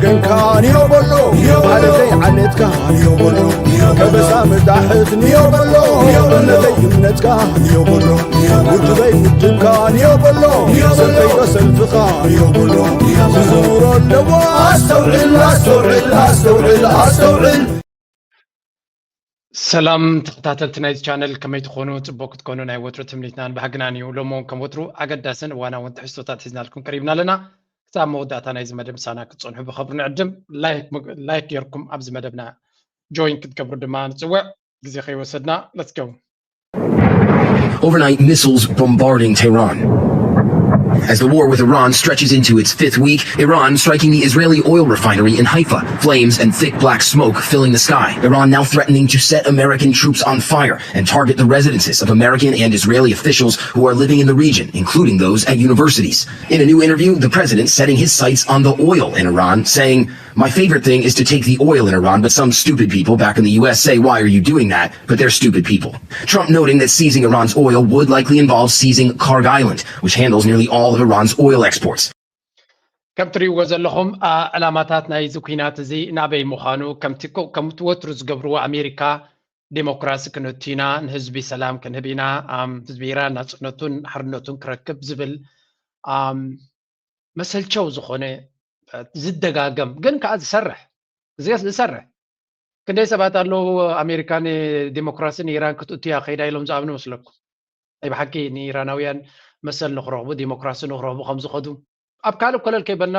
እንካ ንዮ በሎ፣ ዓሌተይ ዓሌትካ ንዮ በሎ፣ ከበሳ መጣሕት ንዮ በሎ፣ እምነተይ እምነትካ ንዮ በሎ፣ ውድበይ ውድብካ ንዮ በሎ፣ ሰልፈይ ዶ ሰልፍኻ ንዮ በሎ፣ ክዝውሮ ኣለዎ። ኣስተውዕል ኣስተውዕል ኣስተውዕል ኣስተውዕል። ሰላም ተኸታተልቲ ናይዚ ቻነል፣ ከመይ ትኾኑ? ጽቡቕ ክትኮኑ ናይ ወትሩ ትምኒትናን ባህግናን እዩ። ሎሚ እውን ከም ወትሩ ኣገዳስን እዋናውን ትሕዝቶታት ሒዝናልኩም ቀሪብና ኣለና። ክሳብ መወዳእታ ናይዚ መደብ ምሳና ክትጸንሑ ብኸብሪ ንዕድም። ላይክ ላይክ ጌርኩም ኣብዚ መደብና ጆይን ክትገብሩ ድማ ንጽውዕ። ግዜ ከይወሰድና let's go። Overnight missiles bombarding Tehran. As the war with Iran stretches into its fifth week, Iran striking the Israeli oil refinery in Haifa, flames and thick black smoke filling the sky. Iran now threatening to set American troops on fire and target the residences of American and Israeli officials who are living in the region, including those at universities. In a new interview, the president setting his sights on the oil in Iran, saying, "My favorite thing is to take the oil in Iran, but some stupid people back in the U S say, 'Why are you doing that?' But they're stupid people." Trump noting that seizing Iran's oil would likely involve seizing Karg Island, which handles nearly all of Iran's oil exports. ከም ትሪእዎ ዘለኹም ዕላማታት ናይዚ ኩናት እዚ ናበይ ምዃኑ ከምቲ ከም ወትሩ ዝገብርዎ ኣሜሪካ ዴሞክራሲ ክነቱ ኢና፣ ንህዝቢ ሰላም ክንህብ ኢና፣ ህዝቢ ኢራን ናፅነቱን ሓርነቱን ክረክብ ዝብል መሰልቸው ዝኾነ ዝደጋገም ግን ከዓ ዝሰርሕ ዝሰርሕ ክንደይ ሰባት ኣለዉ ኣሜሪካ ንዲሞክራሲ ንኢራን ክትእቱ እያ ከይዳ ኢሎም ዝኣምኑ መስለኩም? ናይ ብሓቂ ንኢራናውያን መሰል ንክረኽቡ ዲሞክራሲ ንክረኽቡ ከም ዝኸዱ ኣብ ካልእ ኮለል ከይበልና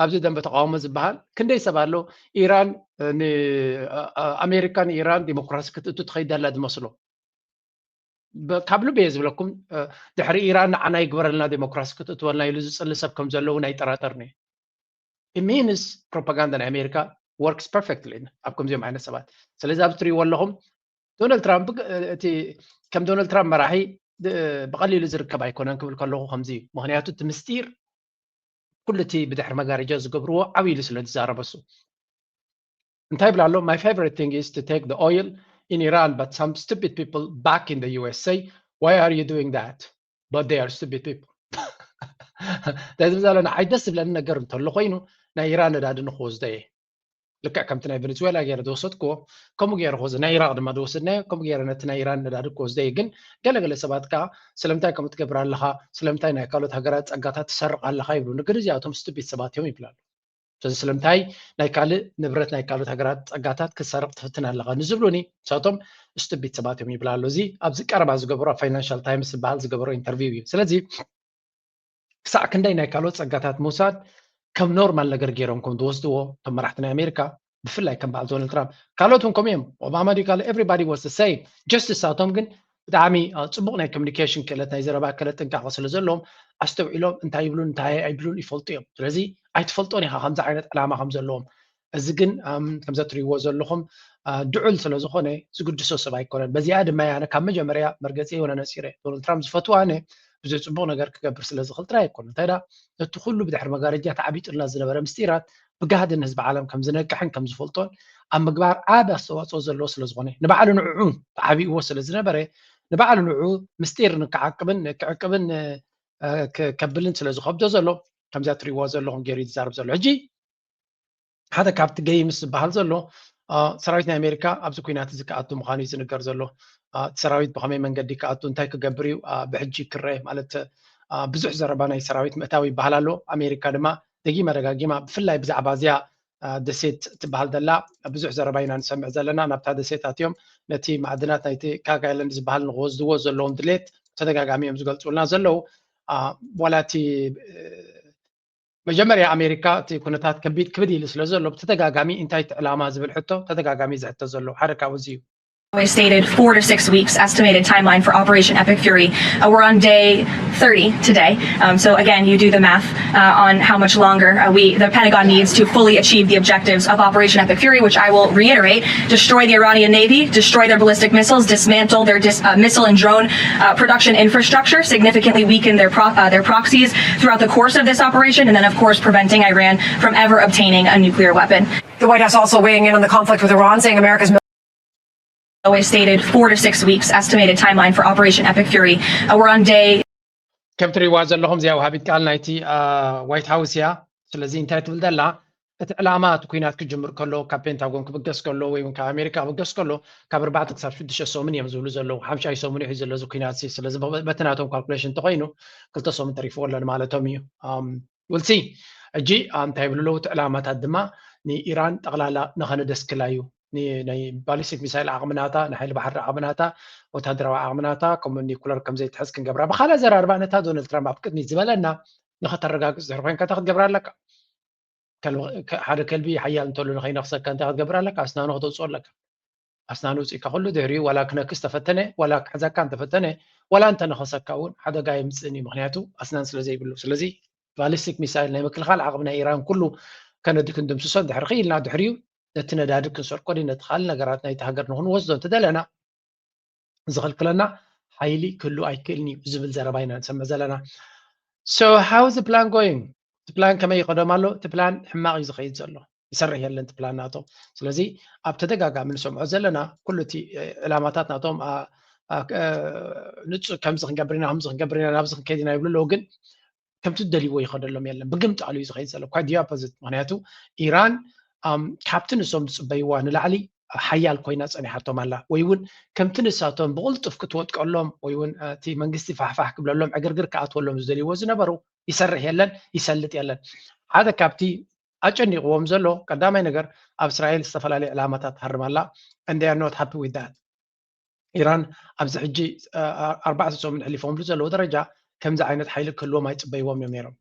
ኣብዚ ደንበ ተቃውሞ ዝበሃል ክንደይ ሰብ ኣሎ ኢራን ኣሜሪካ ንኢራን ዲሞክራሲ ክትእቱ ትኸይድ ኣላ ዝመስሎ ካብ ልቢ እየ ዝብለኩም ድሕሪ ኢራን ንዓና ይግበረልና ዲሞክራሲ ክትእትወልና ኢሉ ዝፅሊ ሰብ ከም ዘለዉ ናይ ጠራጠር ነ ሚንስ ፕሮፓጋንዳ ናይ ኣሜሪካ ወርክስ ፐርፌክትሊ ኣብ ከምዚኦም ዓይነት ሰባት ስለዚ ኣብ ትሪእዎ ኣለኹም ዶናልድ ትራምፕ እቲ ከም ዶናልድ ትራምፕ መራሒ ብቐሊሉ ዝርከብ ኣይኮነን ክብል ከለኹ ከምዚ እዩ ምክንያቱ እቲ ምስጢር ኩሉ እቲ ብድሕሪ መጋረጃ ዝገብርዎ ዓብይሉ ስለ ዝዛረበሱ እንታይ ይብላ ኣሎ my favorite thing is to take the oil in Iran but some stupid people back in the U S say why are you doing that but they are stupid people እንታይ ዝብል ዘሎ ንዓይ ደስ ዝብለኒ ነገር እንተሎ ኮይኑ ናይ ኢራን ነዳዲ ንክወስዶ እየ ልክዕ ከምቲ ናይ ቨነዝዌላ ገይረ ዝወሰድክዎ ከምኡ ገይረ ክወስድ ናይ ኢራቅ ድማ ዝወሰድናዮ ከምኡ ገይረ ነቲ ናይ ኢራን ነዳዲ ክወስዶ እየ ግን ገለገለ ሰባት ከዓ ስለምንታይ ከምኡ ትገብር ኣለካ ስለምንታይ ናይ ካልኦት ሃገራት ፀጋታት ትሰርቅ ኣለካ ይብሉ ንግዲ እዚኣቶም ስቱፒድ ሰባት እዮም ይብላሉ ስለዚ ስለምንታይ ናይ ካልእ ንብረት ናይ ካልኦት ሃገራት ፀጋታት ክትሰርቅ ትፍትን ኣለካ ንዝብሉኒ ንሳቶም ስቱፒድ ሰባት እዮም ይብላ ኣሎ እዚ ኣብዚ ቀረባ ዝገበሮ ኣብ ፋይናንሻል ታይምስ ዝበሃል ዝገበሮ ኢንተርቪው እዩ ስለዚ ክሳዕ ክንደይ ናይ ካልኦት ጸጋታት ምውሳድ ከም ኖርማል ነገር ገይሮም ከም ዝወስድዎ እቶም መራሕቲ ናይ ኣሜሪካ ብፍላይ ከም በዓል ዶናልድ ትራምፕ ካልኦት እውን ከምኡ እዮም ኦባማ ድዩ ካልእ everybody was the same just ንሳቶም ግን ብጣዕሚ ጽቡቕ ናይ ኮሚኒኬሽን ክእለት ናይ ዘረባ ክእለት ጥንቃቐ ስለ ዘለዎም ኣስተውዒሎም እንታይ ይብሉን እንታይ ኣይብሉን ይፈልጡ እዮም ስለዚ ኣይትፈልጦን ኢኻ ከምዚ ዓይነት ዕላማ ከም ዘለዎም እዚ ግን ከምዚ እትሪእዎ ዘለኹም ድዑል ስለ ዝኾነ ዝግድሶ ሰብ ኣይኮነን። በዚኣ ድማ እየ ኣነ ካብ መጀመርያ መርገፂ የሆነ ነፂረ። ዶናልድ ትራምፕ ዝፈትዎ ኣነ ብዙሕ ፅቡቕ ነገር ክገብር ስለ ዝኽእል ጥራይ ኣይኮነን። እንታይ ደኣ ነቲ ኩሉ ብድሕሪ መጋረጃ ተዓቢጡልና ዝነበረ ምስጢራት ብጋህዲ ንህዝቢ ዓለም ከም ዝነቅሕን ከም ዝፈልጦን ኣብ ምግባር ዓቢ ኣስተዋፅኦ ዘለዎ ስለ ዝኾነ ንባዕሉ ንዕዑ ተዓቢእዎ ስለ ዝነበረ ንባዕሉ ንዕዑ ምስጢር ንክዓቅብን ክዕቅብን ከብልን ስለ ዝኸብዶ ዘሎ ከምዚኣ ትሪእዎ ዘለኹም ገይሩ እዩ ዝዛረብ ዘሎ። ሕጂ ሓደ ካብቲ ገይምስ ዝበሃል ዘሎ ሰራዊት ናይ ኣሜሪካ ኣብዚ ኩናት እዚ ክኣቱ ምዃኑ እዩ ዝንገር ዘሎ። እቲ ሰራዊት ብኸመይ መንገዲ ክኣቱ እንታይ ክገብር እዩ ብሕጂ ክረ ማለት ብዙሕ ዘረባ ናይ ሰራዊት ምእታው ይበሃል ኣሎ። ኣሜሪካ ድማ ደጊማ ደጋጊማ ብፍላይ ብዛዕባ እዚኣ ደሴት ትበሃል ዘላ ብዙሕ ዘረባ ኢና ንሰምዕ ዘለና። ናብታ ደሴት ኣትዮም ነቲ ማዕድናት ናይቲ ካግ ኣይላንድ ዝበሃል ንክወስድዎ ዘለዎም ድሌት ተደጋጋሚ እዮም ዝገልፁልና ዘለዉ። ዋላ እቲ መጀመርያ ኣሜሪካ እቲ ኩነታት ከቢድ ክብድ ኢሉ ስለ ዘሎ ብተደጋጋሚ እንታይ እቲ ዕላማ ዝብል ሕቶ ተደጋጋሚ ዝሕቶ ዘሎ ሓደ ካብኡ እዚ እዩ። Stated four to six weeks estimated timeline for Operation Epic Fury. Uh, we're on day thirty today. Um, so again, you do the math uh, on how much longer uh, we, the Pentagon needs to fully achieve the objectives of Operation Epic Fury, which I will reiterate, destroy the Iranian Navy, destroy their ballistic missiles, dismantle their dis- uh, missile and drone uh, production infrastructure, significantly weaken their, pro- uh, their proxies throughout the course of this operation, and then, of course, preventing Iran from ever obtaining a nuclear weapon. The White House also weighing in on the conflict with Iran, saying America's stated four to six weeks estimated timeline for Operation Epic Fury. Uh, we're on day ከም ትሪእዋ ዘለኹም እዚኣ ወሃቢት ቃል ናይቲ ዋይት ሃውስ እያ። ስለዚ እንታይ ትብል ዘላ እቲ ዕላማ እቲ ኩናት ክጅምር ከሎ ካብ ፔንታጎን ክብገስ ከሎ ወይ እውን ካብ ኣሜሪካ ክብገስ ከሎ ካብ ኣርባዕተ ክሳብ ሽዱሽተ ሰሙን እዮም ዝብሉ ዘለዉ። ሓምሻይ ሰሙን እዩ ዘሎ እዚ ኩናት። ስለዚ በቲ ናቶም ካልኩሌሽን እንተኮይኑ ክልተ ሰሙን ተሪፍዎ ኣሎ ማለቶም እዩ። ውልሲ እጂ እንታይ ይብሉ ኣለዉ? እቲ ዕላማታት ድማ ንኢራን ጠቕላላ ንኸነደስክላ እዩ። ናይ ባሊስቲክ ሚሳይል ዓቕምናታ፣ ንሓይሊ ባሕሪ ዓቕምናታ፣ ወታደራዊ ዓቕምናታ ከምኡ ኒኩለር ከምዘይትሕዝ ክንገብራ። ብካልእ ኣዘራርባ ነታ ዶናልድ ትራምፕ ኣብ ቅድሚት ዝበለና ንኸተረጋግፅ ድሕሪ ኮይንካ እንታይ ክትገብር ኣለካ? ሓደ ከልቢ ሓያል እንተሉ ንኸይነኽሰካ እንታይ ክትገብር ኣለካ? ኣስናኑ ከተውፅኦ ኣለካ። ኣስናኑ ውፅኢካ ኩሉ ድሕሪኡ ዋላ ክነክስ ተፈተነ ዋላ ክሕዘካ እንተፈተነ ዋላ እንተነኸሰካ እውን ሓደጋ የምፅእን እዩ። ምክንያቱ ኣስናን ስለ ዘይብሉ። ስለዚ ባሊስቲክ ሚሳይል ናይ ምክልኻል ዓቕሚ ናይ ኢራን ኩሉ ከነድ ክንድምስሶ እንድሕር ክኢልና ድሕሪኡ ነቲ ነዳዲ ክንሰርቆ ድዩ ነቲ ካልእ ነገራት ናይቲ ሃገር ንክንወስዶ እንተደለና ዝኽልክለና ሓይሊ ክህሉ ኣይክእልን እዩ ዝብል ዘረባ ኢና ንሰምዕ ዘለና። So how is the plan going? እቲ ፕላን ከመይ ይኸዶም ኣሎ? እቲ ፕላን ሕማቕ እዩ ዝኸይድ ዘሎ። ይሰርሕ የለን እቲ ፕላን ናቶም። ስለዚ ኣብ ተደጋጋሚ ንሰምዖ ዘለና ኩሉ እቲ ዕላማታት ናቶም ንፁ ከምዚ ክንገብር ኢና ከምዚ ክንገብር ኢና ናብዚ ክንከይድ ኢና ይብሉ ኣለዉ። ግን ከምቲ ዝደልይዎ ይኸደሎም የለን። ብግምጣሉ እዩ ዝኸይድ ዘሎ። Quite the opposite። ምክንያቱ ኢራን ካብቲ ንሶም ዝፅበይዋ ንላዕሊ ሓያል ኮይና ፀኒሓቶም ኣላ። ወይ እውን ከምቲ ንሳቶም ብቕልጡፍ ክትወጥቀሎም ወይ እውን እቲ መንግስቲ ፋሕፋሕ ክብለሎም ዕግርግር ክኣትወሎም ዝደልይዎ ዝነበሩ ይሰርሕ የለን፣ ይሰልጥ የለን። ሓደ ካብቲ ኣጨኒቕዎም ዘሎ ቀዳማይ ነገር ኣብ እስራኤል ዝተፈላለዩ ዕላማታት ትሃርም ኣላ። And they are not happy with that። ኢራን ኣብዚ ሕጂ ኣርባዕተ ሰሙን ሕሊፎምሉ ዘለዉ ደረጃ ከምዚ ዓይነት ሓይሊ ክህልዎም ኣይፅበይዎም እዮም ነይሮም።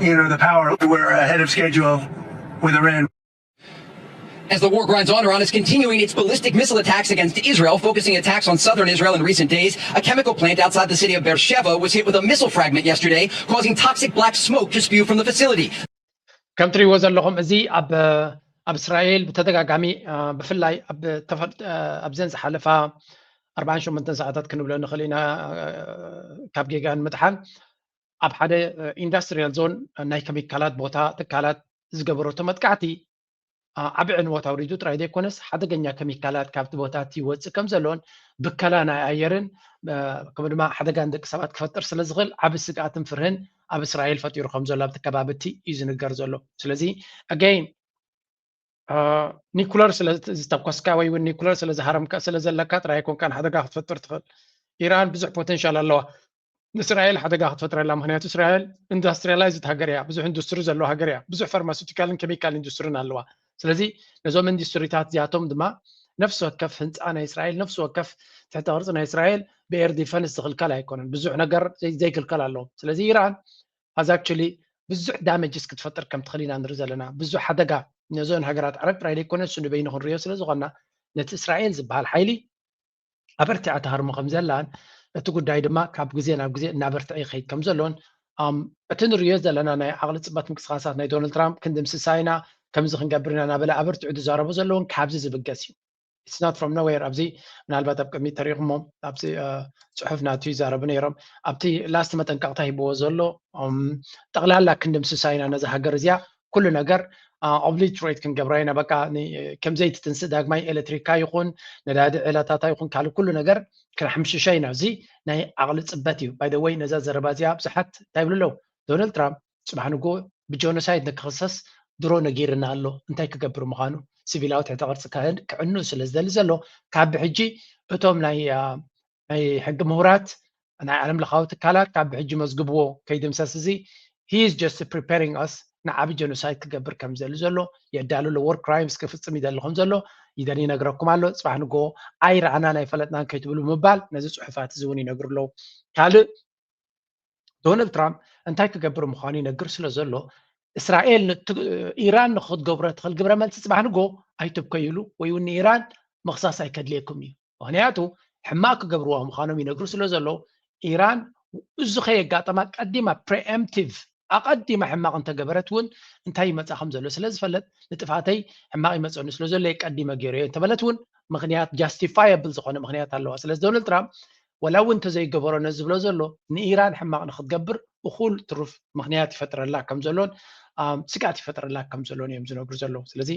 You know, the power, we're ahead of schedule with Iran. As the war grinds on, Iran is continuing its ballistic missile attacks against Israel, focusing attacks on southern Israel in recent days. A chemical plant outside the city of Beersheba was hit with a missile fragment yesterday, causing toxic black smoke to spew from the facility. ከም ትሪእዎ ዘለኹም እዚ ኣብ ኣብ እስራኤል ብተደጋጋሚ ብፍላይ ኣብዘን ዝሓለፋ ኣርባዓን ሸሞንተን ሰዓታት ክንብሎ ንኽእል ኢና ካብ ጌጋ ንምድሓን ኣብ ሓደ ኢንዳስትሪያል ዞን ናይ ከሚካላት ቦታ ትካላት ዝገበረቶ መጥቃዕቲ ዓቢ ዕንወት ኣውሪዱ ጥራይ ዘይኮነስ ሓደገኛ ከሚካላት ካብቲ ቦታ እቲ ይወፅእ ከም ዘሎን ብከላ ናይ ኣየርን ከምኡ ድማ ሓደጋ ንደቂ ሰባት ክፈጥር ስለ ዝኽእል ዓቢ ስግኣትን ፍርህን ኣብ እስራኤል ፈጢሩ ከም ዘሎ ኣብቲ ከባቢ እቲ እዩ ዝንገር ዘሎ። ስለዚ ኣገይን ኒኩለር ስለ ዝተኮስካ ወይ እውን ኒኩለር ስለ ዝሃረምካ ስለ ዘለካ ጥራይ ኣይኮንካን ሓደጋ ክትፈጥር ትኽእል። ኢራን ብዙሕ ፖቴንሻል ኣለዋ። ንእስራኤል ሓደጋ ክትፈጥረላ ምክንያቱ እስራኤል ኢንዳስትሪያላይዝድ ሃገር እያ። ብዙሕ ኢንዱስትሪ ዘለዋ ሃገር እያ። ብዙሕ ፋርማሲውቲካልን ኬሚካል ኢንዱስትሪን ኣለዋ። ስለዚ ነዞም ኢንዱስትሪታት እዚኣቶም ድማ ነፍሲ ወከፍ ህንፃ ናይ እስራኤል ነፍሲ ወከፍ ትሕተ ቅርፂ ናይ እስራኤል ብኤር ዲፈንስ ዝኽልከል ኣይኮነን። ብዙሕ ነገር ዘይክልከል ኣለዎም። ስለዚ ኢራን has actually ብዙሕ ዳሜጅስ ክትፈጥር ከም ትኽእል ኢና ንርኢ ዘለና። ብዙሕ ሓደጋ ነዞን ሃገራት ዓረብ ጥራይ ዘይኮነ እሱ ንበይኑ ክንሪኦ ስለ ዝኾንና ነቲ እስራኤል ዝበሃል ሓይሊ ኣበርቲዓ ትሃርሞ ከም ዘላን እቲ ጉዳይ ድማ ካብ ግዜ ናብ ግዜ እናበርትዐ ይኸይድ ከም ዘሎን እቲ ንሪኦ ዘለና ናይ ዓቕሊ ፅበት ምንቅስቃሳት ናይ ዶናልድ ትራምፕ ክንድምስሳ ኢና ከምዚ ክንገብር ኢና እናበለ ኣበርቲዑ ዝዛረቦ ዘለውን ካብዚ ዝብገስ እዩ። It's not from nowhere። ኣብዚ ምናልባት ኣብ ቅድሚት ተሪኹሞ ኣብዚ ፅሑፍ ናቱ ይዛረቡ ነይሮም። ኣብቲ ላስት መጠንቀቕታ ሂብዎ ዘሎ ጠቕላላ ክንድምስሳ ኢና ነዚ ሃገር እዚኣ ኩሉ ነገር ኦብሊትሬት ክንገብራ ኢና። በቃ ከምዘይትትንስእ ዳግማይ ኤሌክትሪካ ይኹን ነዳዲ ዕላታታ ይኹን ካልእ ኩሉ ነገር ክነሕምሽሻ ኢና። እዚ ናይ ዓቕሊ ፅበት እዩ። By the way ነዛ ዘረባ እዚኣ ብዙሓት እንታይ ይብሉ ኣለዉ? ዶናልድ ትራምፕ ፅባሕ ንጎ ብጆኖሳይድ ንክኽሰስ ድሮ ነጊርና ኣሎ እንታይ ክገብር ምዃኑ። ሲቪላዊ ትሕተ ቅርፂ ክዕኑ ስለ ዝደሊ ዘሎ ካብ ብሕጂ እቶም ናይ ናይ ሕጊ ምሁራት ናይ ዓለም ለኻዊ ትካላት ካብ ብሕጂ መዝግብዎ ከይድምሰስ እዚ he is just preparing us ንዓቢ ጀኖሳይድ ክገብር ከም ዘሉ ዘሎ የዳሉ ኣሎ። ወር ክራይምስ ክፍፅም ይደሊ ከም ዘሎ ይደን ይነግረኩም ኣሎ። ፅባሕ ንጎ ኣይረኣናን ኣይፈለጥናን ከይትብሉ ምባል ነዚ ፅሑፋት እዚ እውን ይነግሩ ኣለዉ። ካልእ ዶናልድ ትራምፕ እንታይ ክገብር ምዃኑ ይነግር ስለ ዘሎ እስራኤል ኢራን ንክትገብሮ ትኽእል ግብረ መልሲ ፅባሕ ንጎ ኣይትብከይሉ ወይ እውን ንኢራን ምኽሳስ ኣይከድልየኩም እዩ። ምክንያቱ ሕማቕ ክገብርዋ ምዃኖም ይነግሩ ስለ ዘለዉ ኢራን እዚ ከየጋጠማ ቀዲማ ፕሪኤምፕቲቭ ኣቐዲማ ሕማቕ እንተገበረት እውን እንታይ ይመፃ ከም ዘሎ ስለ ዝፈለጥ ንጥፍኣተይ ሕማቕ ይመፀኒ ስለ ዘሎ የቀዲመ ገይረዮ እንተበለት እውን ምክንያት ጃስቲፋየብል ዝኾነ ምክንያት ኣለዋ። ስለዚ ዶናልድ ትራምፕ ወላ እውን እንተዘይገበሮ ነዚ ዝብሎ ዘሎ ንኢራን ሕማቕ ንክትገብር እኹል ትሩፍ ምክንያት ይፈጥረላ ከም ዘሎን ስግኣት ይፈጥረላ ከም ዘሎን እዮም ዝነግሩ ዘለዉ። ስለዚ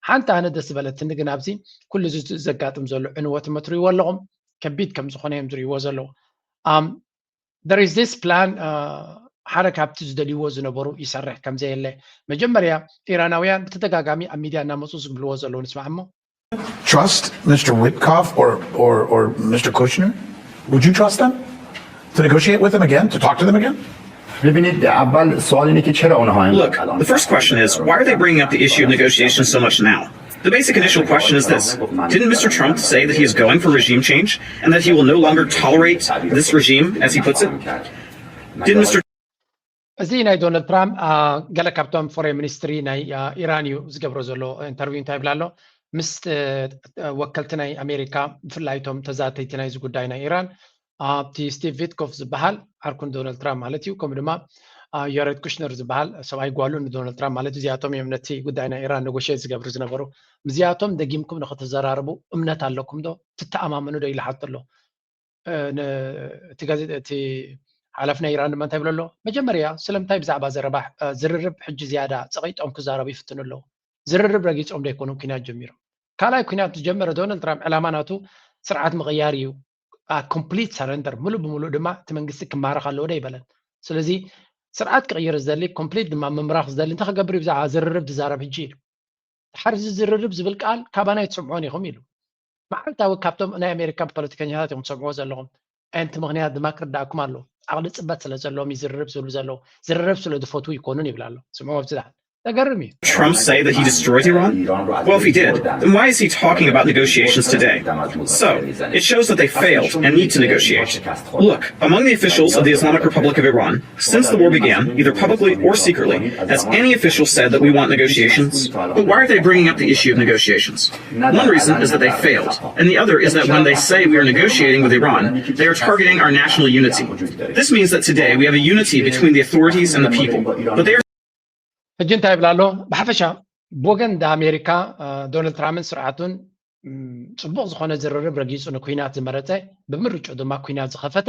ሓንቲ ኣነ ደስ ዝበለትኒ ግን ኣብዚ ኩሉ እዚ ዘጋጥም ዘሎ ዕንወት መትሪዎ ኣለኹም ከቢድ ከም ዝኾነ እዮም ዝሪእዎ ዘለዉ። There is this plan ሓደ ካብቲ ዝደልይዎ ዝነበሩ ይሰርሕ ከም ዘየለ መጀመርያ ኢራናውያን ብተደጋጋሚ ኣብ ሚድያ እናመፁ ዝብልዎ ዘለዉ ንስማዕ እሞ Trust Mister Witkoff or, or, or Mister Kushner? Would you trust them to negotiate with them again, to talk to them again? ببینید اول سوال اینه که چرا اونها این Look, the first question is, why are they bringing up the issue of negotiations so much now? The basic initial question is this. Didn't Mister Trump say that he is going for regime change and that he will no longer tolerate this regime, as he puts it? Did Mister እዚ ናይ ዶናልድ ትራምፕ አ፣ ገለ ካብቶም ፎሬን ሚኒስትሪ ናይ አ፣ ኢራን እዩ ዝገብሮ ዘሎ ኢንተርቪው እንታይ ይብል ኣሎ ምስ እ፣ ወከልቲ ናይ ኣሜሪካ ብፍላይ እቶም ተዛተይቲ ናይዚ ጉዳይ ናይ ኢራን ኣብቲ ስቲቭ ቪትኮፍ ዝበሃል ዓርኩ ንዶናልድ ትራምፕ ማለት እዩ ከምኡ ድማ አ፣ ዮሬድ ኩሽነር ዝበሃል ሰብኣይ ጓሉ ንዶናልድ ትራምፕ ማለት እዚኣቶም እዮም ነቲ ጉዳይ ናይ ኢራን ነጎሽት ዝገብሩ ዝነበሩ ምስዚኣቶም ደጊምኩም ንክትዘራርቡ እምነት ኣለኩም ዶ ትተኣማመኑ ዶ ኢሉ ሓቶ ኣሎ እ፣ ን- እቲ ጋዜ- እቲ ሓላፊ ናይ ኢራን ድማ እንታይ ይብሎ ኣሎ መጀመርያ ስለምንታይ ብዛዕባ ዘረባ እ፣ ዝርርብ ሕጂ ዝያዳ ፀቂጦም ክዛረቡ ይፍትኑ ኣለዉ ዝርርብ ረጊፆም ዶ ኣይኮኑን ኩናት ጀሚሮም ካልኣይ ኩናት ዝጀመረ ዶናልድ ትራምፕ ዕላማ ናቱ ስርዓት ምቕያር እዩ ኮምፕሊት ሰረንደር ሙሉእ ብሙሉእ ድማ እቲ መንግስቲ ክማረኽ ኣለዎ ዶ ኣይበለን ስለዚ ስርዓት ክቕይር ዝደሊ ኮምፕሊት ድማ ምምራኽ ዝደሊ እንታይ ክገብር እዩ ብዛዕባ ዝርርብ ዝዛረብ ሕጂ ኢሉ ድሓር እዚ ዝርርብ ዝብል ቃል ካባና ኣይትሰምዖን ኢኹም ኢሉ መዓልታዊ ካብቶም ናይ ኣሜሪካ ፖለቲከኛታት እዮም ትሰምዕዎ ዘለኹም ኣንቲ ምክንያት ድማ ክርዳእኩም ኣሎ ዓቕሊ ፅበት ስለ ዘለዎም ይዝርርብ ዝብሉ ዘለዉ ዝርርብ ስለ ዝፈትዉ ይኮኑን ይብል ኣሎ ስምዕዎ ኣብዚ ዳሓን ዘገርም እዩ Trump say that he destroys Iran? Well, if he did, then why is he talking about negotiations today? So, it shows that they failed and need to negotiate. Look, among the officials of the Islamic Republic of Iran, since the war began, either publicly or secretly, has any official said that we want negotiations? But why are they bringing up the issue of negotiations? One reason is that they failed, and the other is that when they say we are negotiating with Iran, they are targeting our national unity. This means that today we have a unity between the authorities and the people, but they are ሕጂ እንታይ ይብል ኣሎ ብሓፈሻ ብወገን ዳ ኣሜሪካ ዶናልድ ትራምፕን ስርዓቱን ም፣ ፅቡቅ ዝኾነ ዝርርብ ረጊፁ ንኩናት ዝመረፀ ብምርጭኡ ድማ ኩናት ዝኸፈተ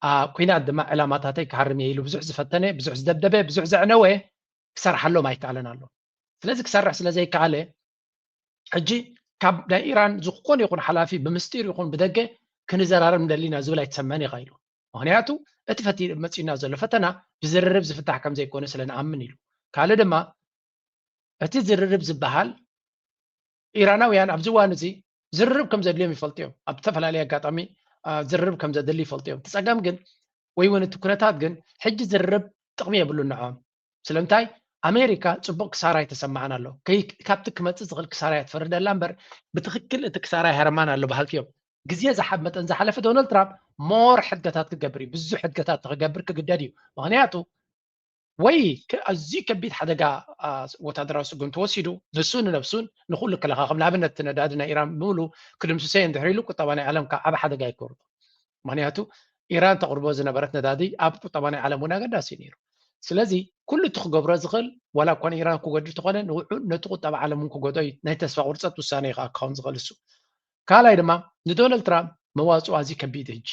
ኣ፣ ኩናት ድማ ዕላማታተይ ክሃርም እየ ኢሉ ብዙሕ ዝፈተነ ብዙሕ ዝደብደበ ብዙሕ ዘዕነወ ክሰርሓሎም ኣይከኣለን ኣሎ ስለዚ ክሰርሕ ስለ ዘይከኣለ ሕጂ ካብ ናይ ኢራን ዝኾነ ይኹን ሓላፊ ብምስጢር ይኹን ብደገ ክንዘራረብ ንደሊና ዝብል ኣይተሰመን ኢኻ ኢሉ ምክንያቱ እቲ ፈቲ መፂና ዘሎ ፈተና ብዝርርብ ዝፍታሕ ከም ዘይኮነ ስለ ንኣምን ኢሉ ካልእ ድማ እቲ ዝርርብ ዝበሃል ኢራናውያን ኣብዚ እዋን እዚ ዝርርብ ከም ዘድልዮም ይፈልጡ እዮም ኣብ ዝተፈላለየ ኣጋጣሚ ዝርርብ ከም ዘድሊ ይፈልጡ እዮም እቲ ፀገም ግን ወይ እውን እቲ ኩነታት ግን ሕጂ ዝርርብ ጥቕሚ የብሉ ንዖም ስለምንታይ ኣሜሪካ ፅቡቅ ክሳራ ይተሰማዓን ኣሎ ካብቲ ክመፅእ ዝኽእል ክሳራ እያ ትፈርደላ እምበር ብትክክል እቲ ክሳራ ይሃረማን ኣሎ በሃልቲ እዮም ግዜ ዝሓብ መጠን ዝሓለፈ ዶናልድ ትራምፕ ሞር ሕድገታት ክገብር እዩ ብዙሕ ሕድገታት ክገብር ክግደድ እዩ ምክንያቱ ወይ ኣዝዩ ከቢድ ሓደጋ ወታደራዊ ስጉምቲ ወሲዱ ንሱ ንነብሱን ንኩሉ ክለኻኸም ንኣብነት ነዳዲ ናይ ኢራን ብምሉ ክድምስሰ እንድሕር ኢሉ ቁጠባ ናይ ዓለም ካብ ዓብ ሓደጋ ይኮርዶ ምክንያቱ ኢራን ተቕርቦ ዝነበረት ነዳዲ ኣብ ቁጠባ ናይ ዓለም እውን ኣገዳሲ ነይሩ ስለዚ ኩሉ እቲ ክገብሮ ዝኽእል ዋላ እኳ ንኢራን ክጎድል ተኾነ ንውዑ ነቲ ቁጠባ ዓለም እውን ክጎዶ እዩ ናይ ተስፋ ቁርፀት ውሳነ ይኸዓ ክኸውን ዝኽእል እሱ ካልኣይ ድማ ንዶናልድ ትራምፕ መዋፅኦ ኣዝዩ ከቢድ ሕጂ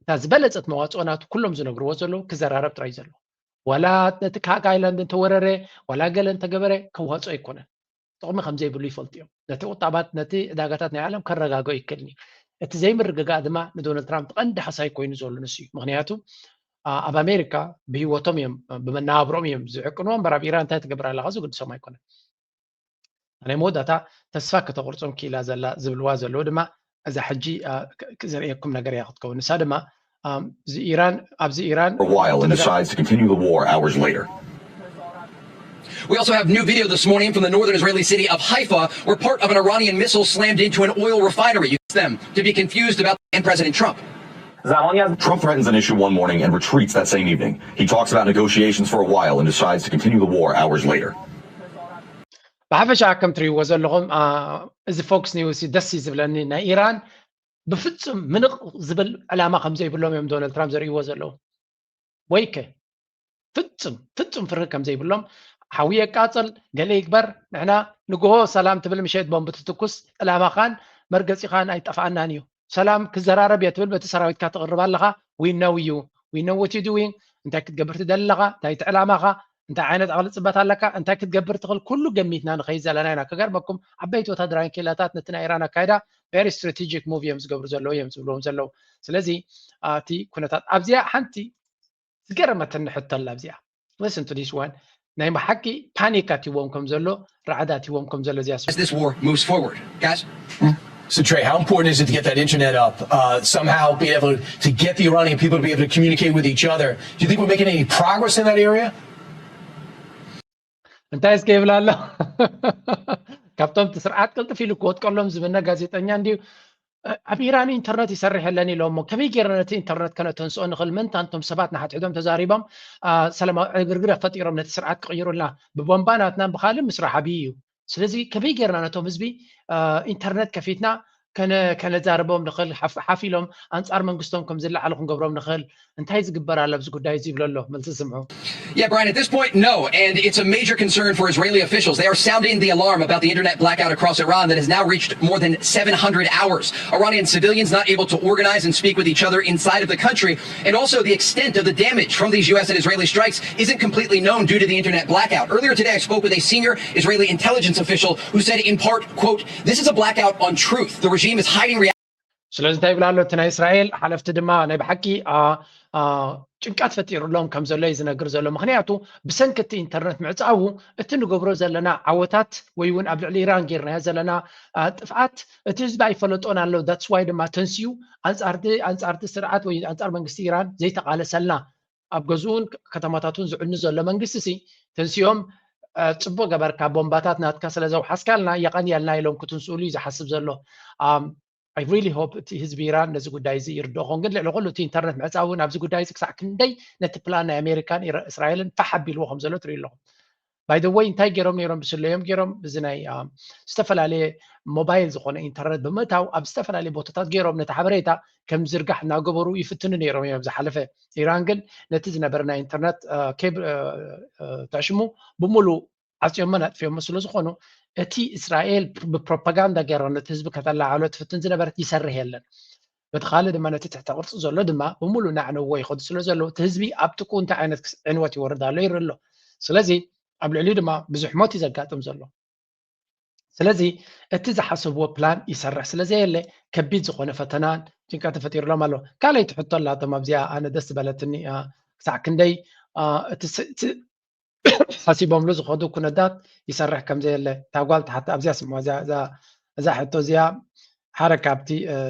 እታ ዝበለፀት መዋፅኦ ናቱ ኩሎም ዝነግርዎ ዘለዉ ክዘራረብ ጥራይ ዘሎ ዋላ ነቲ ካክ ኣይላንድ እንተወረረ ዋላ ገለ እንተገበረ ከዋፅኦ ኣይኮነን ጥቕሚ ከም ዘይብሉ ይፈልጡ እዮም ነቲ ቁጣባት ነቲ ዕዳጋታት ናይ ዓለም ከረጋግኦ ይክእልን እዩ እቲ ዘይምርግጋእ ድማ ንዶናልድ ትራምፕ ቀንዲ ሓሳይ ኮይኑ ዘሎ ንሱ እዩ ምክንያቱ ኣብ ኣሜሪካ ብሂወቶም እዮም ብመናብሮም እዮም ዝዕቅንዎ እምበር ኣብ ኢራን እንታይ ትገብር ኣለካ ዝግድሶም ኣይኮነን ናይ መወዳእታ ተስፋ ከተቁርጾም ክኢላ ዘላ ዝብልዋ ዘለዉ ድማ እዛ ሕጂ ክዘርእየኩም ነገር እያ ክትከውን ንሳ ድማ ኢራን ኣብዚ ኢራን for a while and decides to continue the war hours later. We also have new video this morning from the northern Israeli city of Haifa, where part of an Iranian missile slammed into an oil refinery. It's them to be confused about and President Trump. Trump threatens an issue one morning and retreats that same evening. He talks about negotiations for a while and decides to continue the war hours later. ብሓፈሻ ከም ትሪእዎ ዘለኹም እዚ ፎክስ ኒውስ ደስ እዩ ዝብለኒ ናይ ኢራን ብፍፁም ምንቕ ዝብል ዕላማ ከም ዘይብሎም እዮም ዶናልድ ትራምፕ ዘርእይዎ ዘለዉ ወይከ ፍጹም ፍጹም ፍርሂ ከም ዘይብሎም ሓዊ የቃጽል ገለ ይግበር ንሕና ንግሆ ሰላም ትብል ምሸት ቦምብ ትትኩስ ዕላማኻን መርገጺኻን ኣይጠፍኣናን እዩ ሰላም ክዘራረብ እየ ትብል በቲ ሰራዊትካ ትቕርብ ኣለኻ we know you we know what you doing እንታይ ክትገብር ትደሊ ኣለኻ እንታይ እቲ ዕላማኻ እንታይ ዓይነት ዕቕሊ ፅበት ኣለካ እንታይ ክትገብር ትኽእል ኩሉ ገሚትና ንኸይድ ዘለና ኢና ክገርመኩም ዓበይቲ ወታደራዊ ክኢላታት ነቲ ናይ ኢራን ኣካይዳ very strategic move እዮም ዝገብሩ ዘለዉ እዮም ዝብልዎም ዘለዉ ስለዚ እቲ ኩነታት ኣብዚኣ ሓንቲ ገረመትኒ ሕቶ ኣላ ኣብዚኣ። Listen to this one. ናይ ብሓቂ ፓኒክ ኣትዎም ከም ዘሎ፣ ራዕዲ ኣትዎም ከም ዘሎ እዚኣ as this war moves forward. Guys? So Trey, how important is it to get that internet up? Uh, somehow be able to get the Iranian people to be able to communicate with each other. Do you think we're making any progress in that area? እንታይ እስከ ይብላ ኣሎ? ካብቶም እቲ ስርዓት ቅልጥፍ ኢሉ ክወጥቀሎም ዝምነ ጋዜጠኛ እንድዩ። ኣብ ኢራን ኢንተርነት ይሰርሕ የለን ኢሎሞ። ከመይ ገይርና ነቲ ኢንተርነት ከነተንስኦ ንኽእል? ምእንታን እቶም ሰባት ንሓድሕዶም ተዛሪቦም ሰላማዊ ዕግርግር ፈጢሮም ነቲ ስርዓት ክቕይሩልና ብቦምባ ናትና ብኻልእ ምስራሕ ዓብዪ እዩ። ስለዚ ከመይ ገይርና ነቶም ህዝቢ ኢንተርነት ከፊትና ከነዛርቦም ንኽእል፣ ሓፍ ኢሎም ኣንጻር መንግስቶም ከም ዝለዓሉ ክንገብሮም ንኽእል? እንታይ ዝግበር ኣሎ ኣብዚ ጉዳይ እዚ ይብሎ ኣሎ? መልሲ ስምዑ። Yeah, Brian, at this point, no. And it's a major concern for Israeli officials. They are sounding the alarm about the internet blackout across Iran that has now reached more than seven hundred hours. Iranian civilians not able to organize and speak with each other inside of the country. And also, the extent of the damage from these U S and Israeli strikes isn't completely known due to the internet blackout. Earlier today, I spoke with a senior Israeli intelligence official who said, in part, quote, "This is a blackout on truth. The regime is hiding reality." ስለዚ እንታይ ይብላ ኣሎ እቲ ናይ እስራኤል ሓለፍቲ ድማ ናይ ብሓቂ ጭንቀት ፈጢሩሎም ከም ዘሎ እዩ ዝነግር ዘሎ። ምክንያቱ ብሰንኪ እቲ ኢንተርነት ምዕፃዉ እቲ ንገብሮ ዘለና ዓወታት ወይ እውን ኣብ ልዕሊ ኢራን ጌርናዮ ዘለና ጥፍኣት እቲ ህዝቢ ኣይፈለጦን ኣሎ። That's why ድማ ተንስኡ ኣንፃርቲ ኣንፃርቲ ስርዓት ወይ ኣንፃር መንግስቲ ኢራን ዘይተቃለሰልና ኣብ ገዝኡን ከተማታቱን ዝዕኑ ዘሎ መንግስቲ ሲ ተንሲኦም ፅቡቅ ገበርካ ቦምባታት ናትካ ስለ ዘውሓስካልና የቀንየልና ኢሎም ክትንስኡሉ እዩ ዝሓስብ ዘሎ። I really hope እቲ ህዝቢ ኢራን ነዚ ጉዳይ እዚ ይርድኦ ኸውን። ግን ልዕሊ ኩሉ እቲ ኢንተርነት ምዕፃው እውን ኣብዚ ጉዳይ እዚ ክሳዕ ክንደይ ነቲ ፕላን ናይ ኣሜሪካን እስራኤልን ፋሕ ኣቢልዎ ከም ዘሎ ትርኢ ኣለኹም። By the way እንታይ ገይሮም ነይሮም ብስለዮም ገይሮም እዚ ናይ ዝተፈላለየ ሞባይል ዝኾነ ኢንተርነት ብምእታው ኣብ ዝተፈላለየ ቦታታት ገይሮም ነቲ ሓበሬታ ከም ዝርጋሕ እናገበሩ ይፍትኑ ነይሮም እዮም ዝሓለፈ። ኢራን ግን ነቲ ዝነበረ ናይ ኢንተርነት ኬብል ተዕሽሙ ብምሉእ ዓፅዮሞን ኣጥፊኦሞ ስለ ዝኾኑ እቲ እስራኤል ብፕሮፓጋንዳ ገይራ ነቲ ህዝቢ ከተላዓሎ ትፍትን ዝነበረት ይሰርሕ የለን። በቲ ካልእ ድማ ነቲ ትሕተ ቅርፂ ዘሎ ድማ ብምሉእ ናዕነዎ ይኸዱ ስለ ዘለዉ እቲ ህዝቢ ኣብ ጥቅኡ እንታይ ዓይነት ዕንወት ይወርድ ኣሎ ይርኢ ኣሎ። ስለዚ ኣብ ልዕሊኡ ድማ ብዙሕ ሞት እዩ ዘጋጥም ዘሎ። ስለዚ እቲ ዝሓሰብዎ ፕላን ይሰርሕ ስለ ዘየለ ከቢድ ዝኾነ ፈተናን ጭንቀትን ፈጢሩሎም ኣሎ። ካልኣይቲ ሕቶ ኣላቶም ኣብዚኣ ኣነ ደስ ዝበለትኒ ክሳዕ ክንደይ እቲ ሓሲቦምሉ ዝኸዱ ኩነታት ይሰርሕ ከም ዘየለ እታ ጓል ትሓታ ኣብዚኣ ስምዖ እዛ ሕቶ እዚኣ ሓደ ካብቲ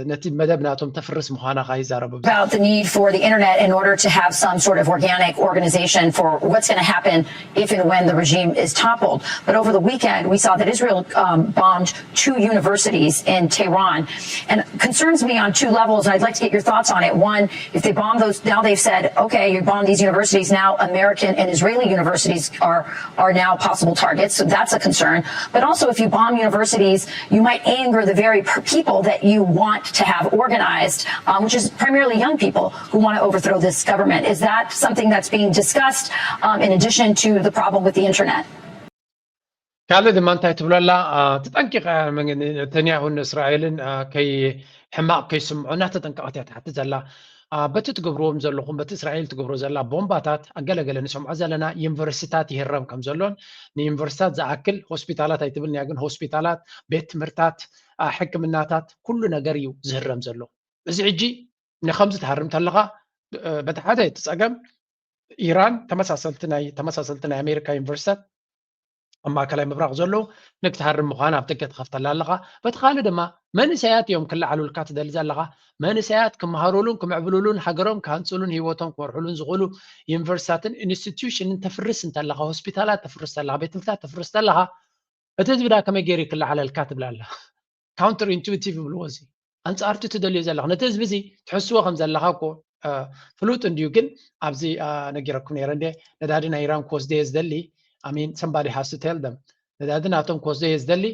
ነቲ መደብ ናቶም ተፍርስ ምዃና ካ ይዛረቡ። About the need for the internet in order to have some sort of organic organization for what's going to happen if and when the regime is toppled. But over the weekend, we saw that Israel um, bombed two universities in Tehran. And it concerns me on two levels, and I'd like to get your thoughts on it. One, if they bomb those, now they've said, okay, you bomb these universities, now American and Israeli universities are, are now possible targets. So that's a concern. But also, if you bomb universities, you might anger the very people that you want to have organized, um, which is primarily young people who want to overthrow this government. Is that something that's being discussed um, in addition to the problem with the internet? ካልእ ድማ እንታይ ትብሎ ኣላ? ተጠንቂቐ ነተንያሁን እስራኤልን ከይ ሕማቕ ከይስምዑ እናተጠንቀቐት እያ ትሓትት ዘላ። በቲ ትገብርዎም ዘለኹም በቲ እስራኤል ትገብሮ ዘላ ቦምባታት ኣገለገለ ንሰምዖ ዘለና ዩኒቨርሲታት ይህረም ከም ዘሎን ንዩኒቨርሲታት ዝኣክል ሆስፒታላት ኣይትብልን እያ ግን ሆስፒታላት፣ ቤት ትምህርታት፣ ሕክምናታት ኩሉ ነገር እዩ ዝህረም ዘሎ። እዚ ሕጂ ንከምዚ ትሃርም ተለኻ በቲ ሓደ እቲ ፀገም ኢራን ተመሳሰልቲ ናይ ተመሳሰልቲ ናይ ኣሜሪካ ዩኒቨርሲታት ኣብ ማእከላይ ምብራቕ ዘለዉ ንክትሃርም ምዃን ኣብ ደገ ትኸፍተላ ኣለኻ። በቲ ካልእ ድማ መንእሰያት እዮም ክለዓሉልካ ትደሊ ዘለኻ። መንእሰያት ክመሃሩሉን ክምዕብሉሉን ሃገሮም ክሃንፅሉን ህይወቶም ክመርሑሉን ዝኽእሉ ዩኒቨርሲታትን ኢንስቲትዩሽንን ተፍርስ እንተለኻ፣ ሆስፒታላት ተፍርስ ተለኻ፣ ቤት ትምህርትታት ተፍርስ ተለኻ እቲ ህዝቢ ዳ ከመይ ገይሩ ክለዓለልካ ትብል ኣላ። Counter intuitive ይብልዎ እዚ ኣንፃርቲ ትደልዮ ዘለኻ ነቲ ህዝቢ እዚ ትሕስዎ ከም ዘለኻ እኮ ፍሉጥ እንድዩ። ግን ኣብዚ ነጊረኩም ነይረ እንደ ነዳዲ ናይ ኢራን ክወስደ እየ ዝደሊ። I mean somebody has to tell them ነዳዲ ናቶም ክወስደ እየ ዝደሊ።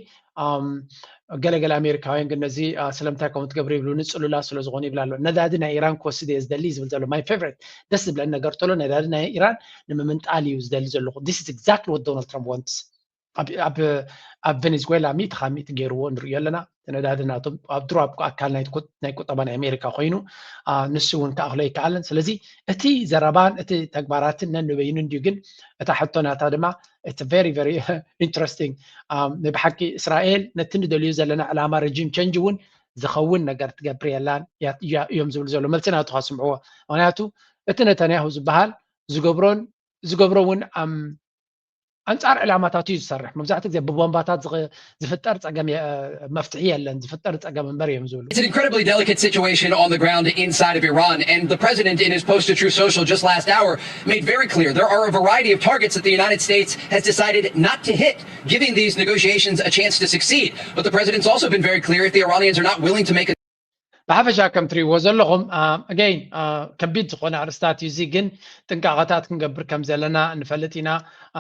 ገለገለ ኣሜሪካውያን ግን ነዚ ስለምንታይ ከምኡ ትገብሩ ይብሉ ንፅሉላ ስለ ዝኾኑ ይብላ ኣሎ። ነዳዲ ናይ ኢራን ክወስድ እየ ዝደሊ ዝብል ዘሎ my favorite ደስ ዝብለኒ ነገር ተሎ ነዳዲ ናይ ኢራን ንምምንጣል እዩ ዝደሊ ዘለኹ። This is exactly what Donald Trump wants. ኣብ ቬኔዝዌላ ሚእቲ ካብ ሚእቲ ገይርዎ ንርእዮ ኣለና። ነዳዲ ናቶም ኣብ ድሮ ኣብ ኣካል ናይ ቁጠባ ናይ ኣሜሪካ ኮይኑ ንሱ እውን ክኣኽሎ ይከኣልን። ስለዚ እቲ ዘረባን እቲ ተግባራትን ነንበይኑ እንድዩ። ግን እታ ሕቶ ናታ ድማ it's very very interesting። ብሓቂ እስራኤል ነቲ ንደልዩ ዘለና ዕላማ ረጂም ቸንጅ እውን ዝኸውን ነገር ትገብር የላን እዮም ዝብል ዘሎ መልሲ ናቱ ካስምዕዎ። ምክንያቱ እቲ ነተንያሁ ዝበሃል ዝገብሮን ዝገብሮ እውን ኣንፃር ዕላማታት እዩ ዝሰርሕ። መብዛሕትኡ ግዜ ብቦምባታት ዝፍጠር ፀገም መፍትሒ የለን፣ ዝፍጠር ፀገም እምበር እዮም ዝብሉ። It's an incredibly delicate situation on the ground inside of Iran, and the president in his post to Truth Social just last hour made very clear there are a variety of targets that the United States has decided not to hit, giving these negotiations a chance to succeed. But the president's also been very clear if the Iranians are not willing to make a ብሓፈሻ ከም ትሪእዎ ዘለኹም ኣገይን ከቢድ ዝኾነ ኣርስታት እዩ። እዚ ግን ጥንቃቐታት ክንገብር ከም ዘለና ንፈልጥ ኢና።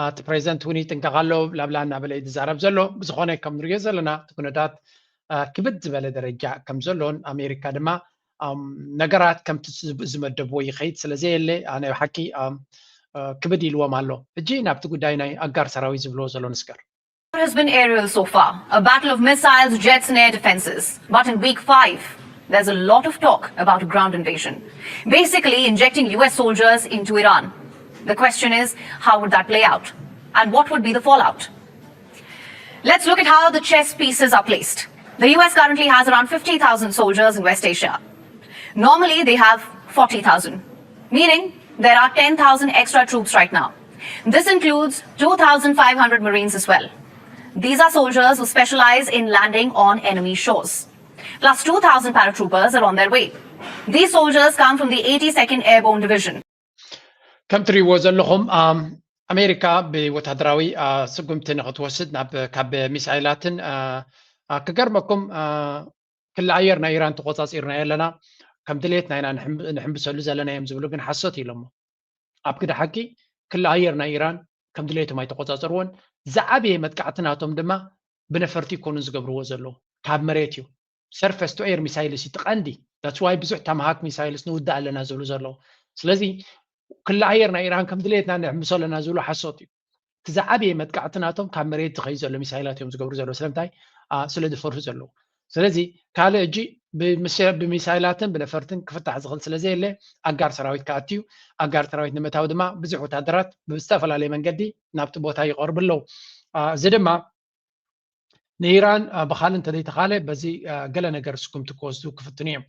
እቲ ፕሬዚደንት እውን ይጥንቀቕ ኣሎ ብላብላ እናበለ እዩ ዝዛረብ ዘሎ። ብዝኾነ ከም ንሪኦ ዘለና እቲ ኩነታት ክብድ ዝበለ ደረጃ ከም ዘሎን ኣሜሪካ ድማ ነገራት ከምቲ ዝመደብዎ ይኸይድ ስለ ዘየለ ናይ ብሓቂ ክብድ ኢልዎም ኣሎ። ሕጂ ናብቲ ጉዳይ ናይ ኣጋር ሰራዊት ዝብልዎ ዘሎ ንስገር። There has been aerial so far, a battle of missiles, jets, and air defenses. But in week five, there's a lot of talk about ground invasion. Basically, injecting U S soldiers into Iran. The question is, how would that play out? And what would be the fallout? Let's look at how the chess pieces are placed. The U S currently has around fifty thousand soldiers in West Asia. Normally, they have forty thousand, meaning there are ten thousand extra troops right now. This includes two thousand five hundred Marines as well. These are soldiers who specialize in landing on enemy shores. Plus two thousand paratroopers are on their way. These soldiers come from the eighty-second Airborne Division. ከም ትሪእዎ ዘለኹም ኣሜሪካ ብወታደራዊ ስጉምቲ ንክትወስድ ናብ ካብ ሚሳይላትን ክገርመኩም ክሊ ኣየር ናይ ኢራን ተቆፃፂርናዮ ኣለና፣ ከም ድሌትና ኢና ንሕምብሰሉ ዘለና እዮም ዝብሉ፣ ግን ሓሶት ኢሎሞ። ኣብ ግደ ሓቂ ክሊ ኣየር ናይ ኢራን ከም ድሌቶም ኣይተቆፃፀርዎን። ዝዓበየ መጥቃዕቲ ናቶም ድማ ብነፈርቲ ይኮኑን ዝገብርዎ ዘለዉ፣ ካብ መሬት እዩ። Surface to air missiles እዩ እቲ ቀንዲ። That's why ብዙሕ ታማሃክ ሚሳይልስ ንውዳእ ኣለና ዝብሉ ዘለዉ። ስለዚ ክሊ ኣየር ናይ ኢራን ከም ድሌትና ንሕምብሶ ኣለና ዝብሉ ሓሶት እዩ። እቲ ዝዓበየ መጥቃዕቲ ናቶም ካብ መሬት ዝኸይድ ዘሎ ሚሳይላት እዮም ዝገብሩ ዘለዉ። ስለምንታይ? ስለ ዝፈርሁ ዘለዉ። ስለዚ ካልእ ሕጂ ብሚሳይላትን ብነፈርትን ክፍታሕ ዝኽእል ስለ ዘየለ ኣጋር ሰራዊት ክኣቱ እዩ። ኣጋር ሰራዊት ንምእታው ድማ ብዙሕ ወታደራት ብዝተፈላለየ መንገዲ ናብቲ ቦታ ይቐርቡ ኣለዉ። እዚ ድማ ንኢራን ብኻል እንተዘይተኻለ በዚ ገለ ነገር ስጉምቲ ክወስዱ ክፍትኑ እዮም።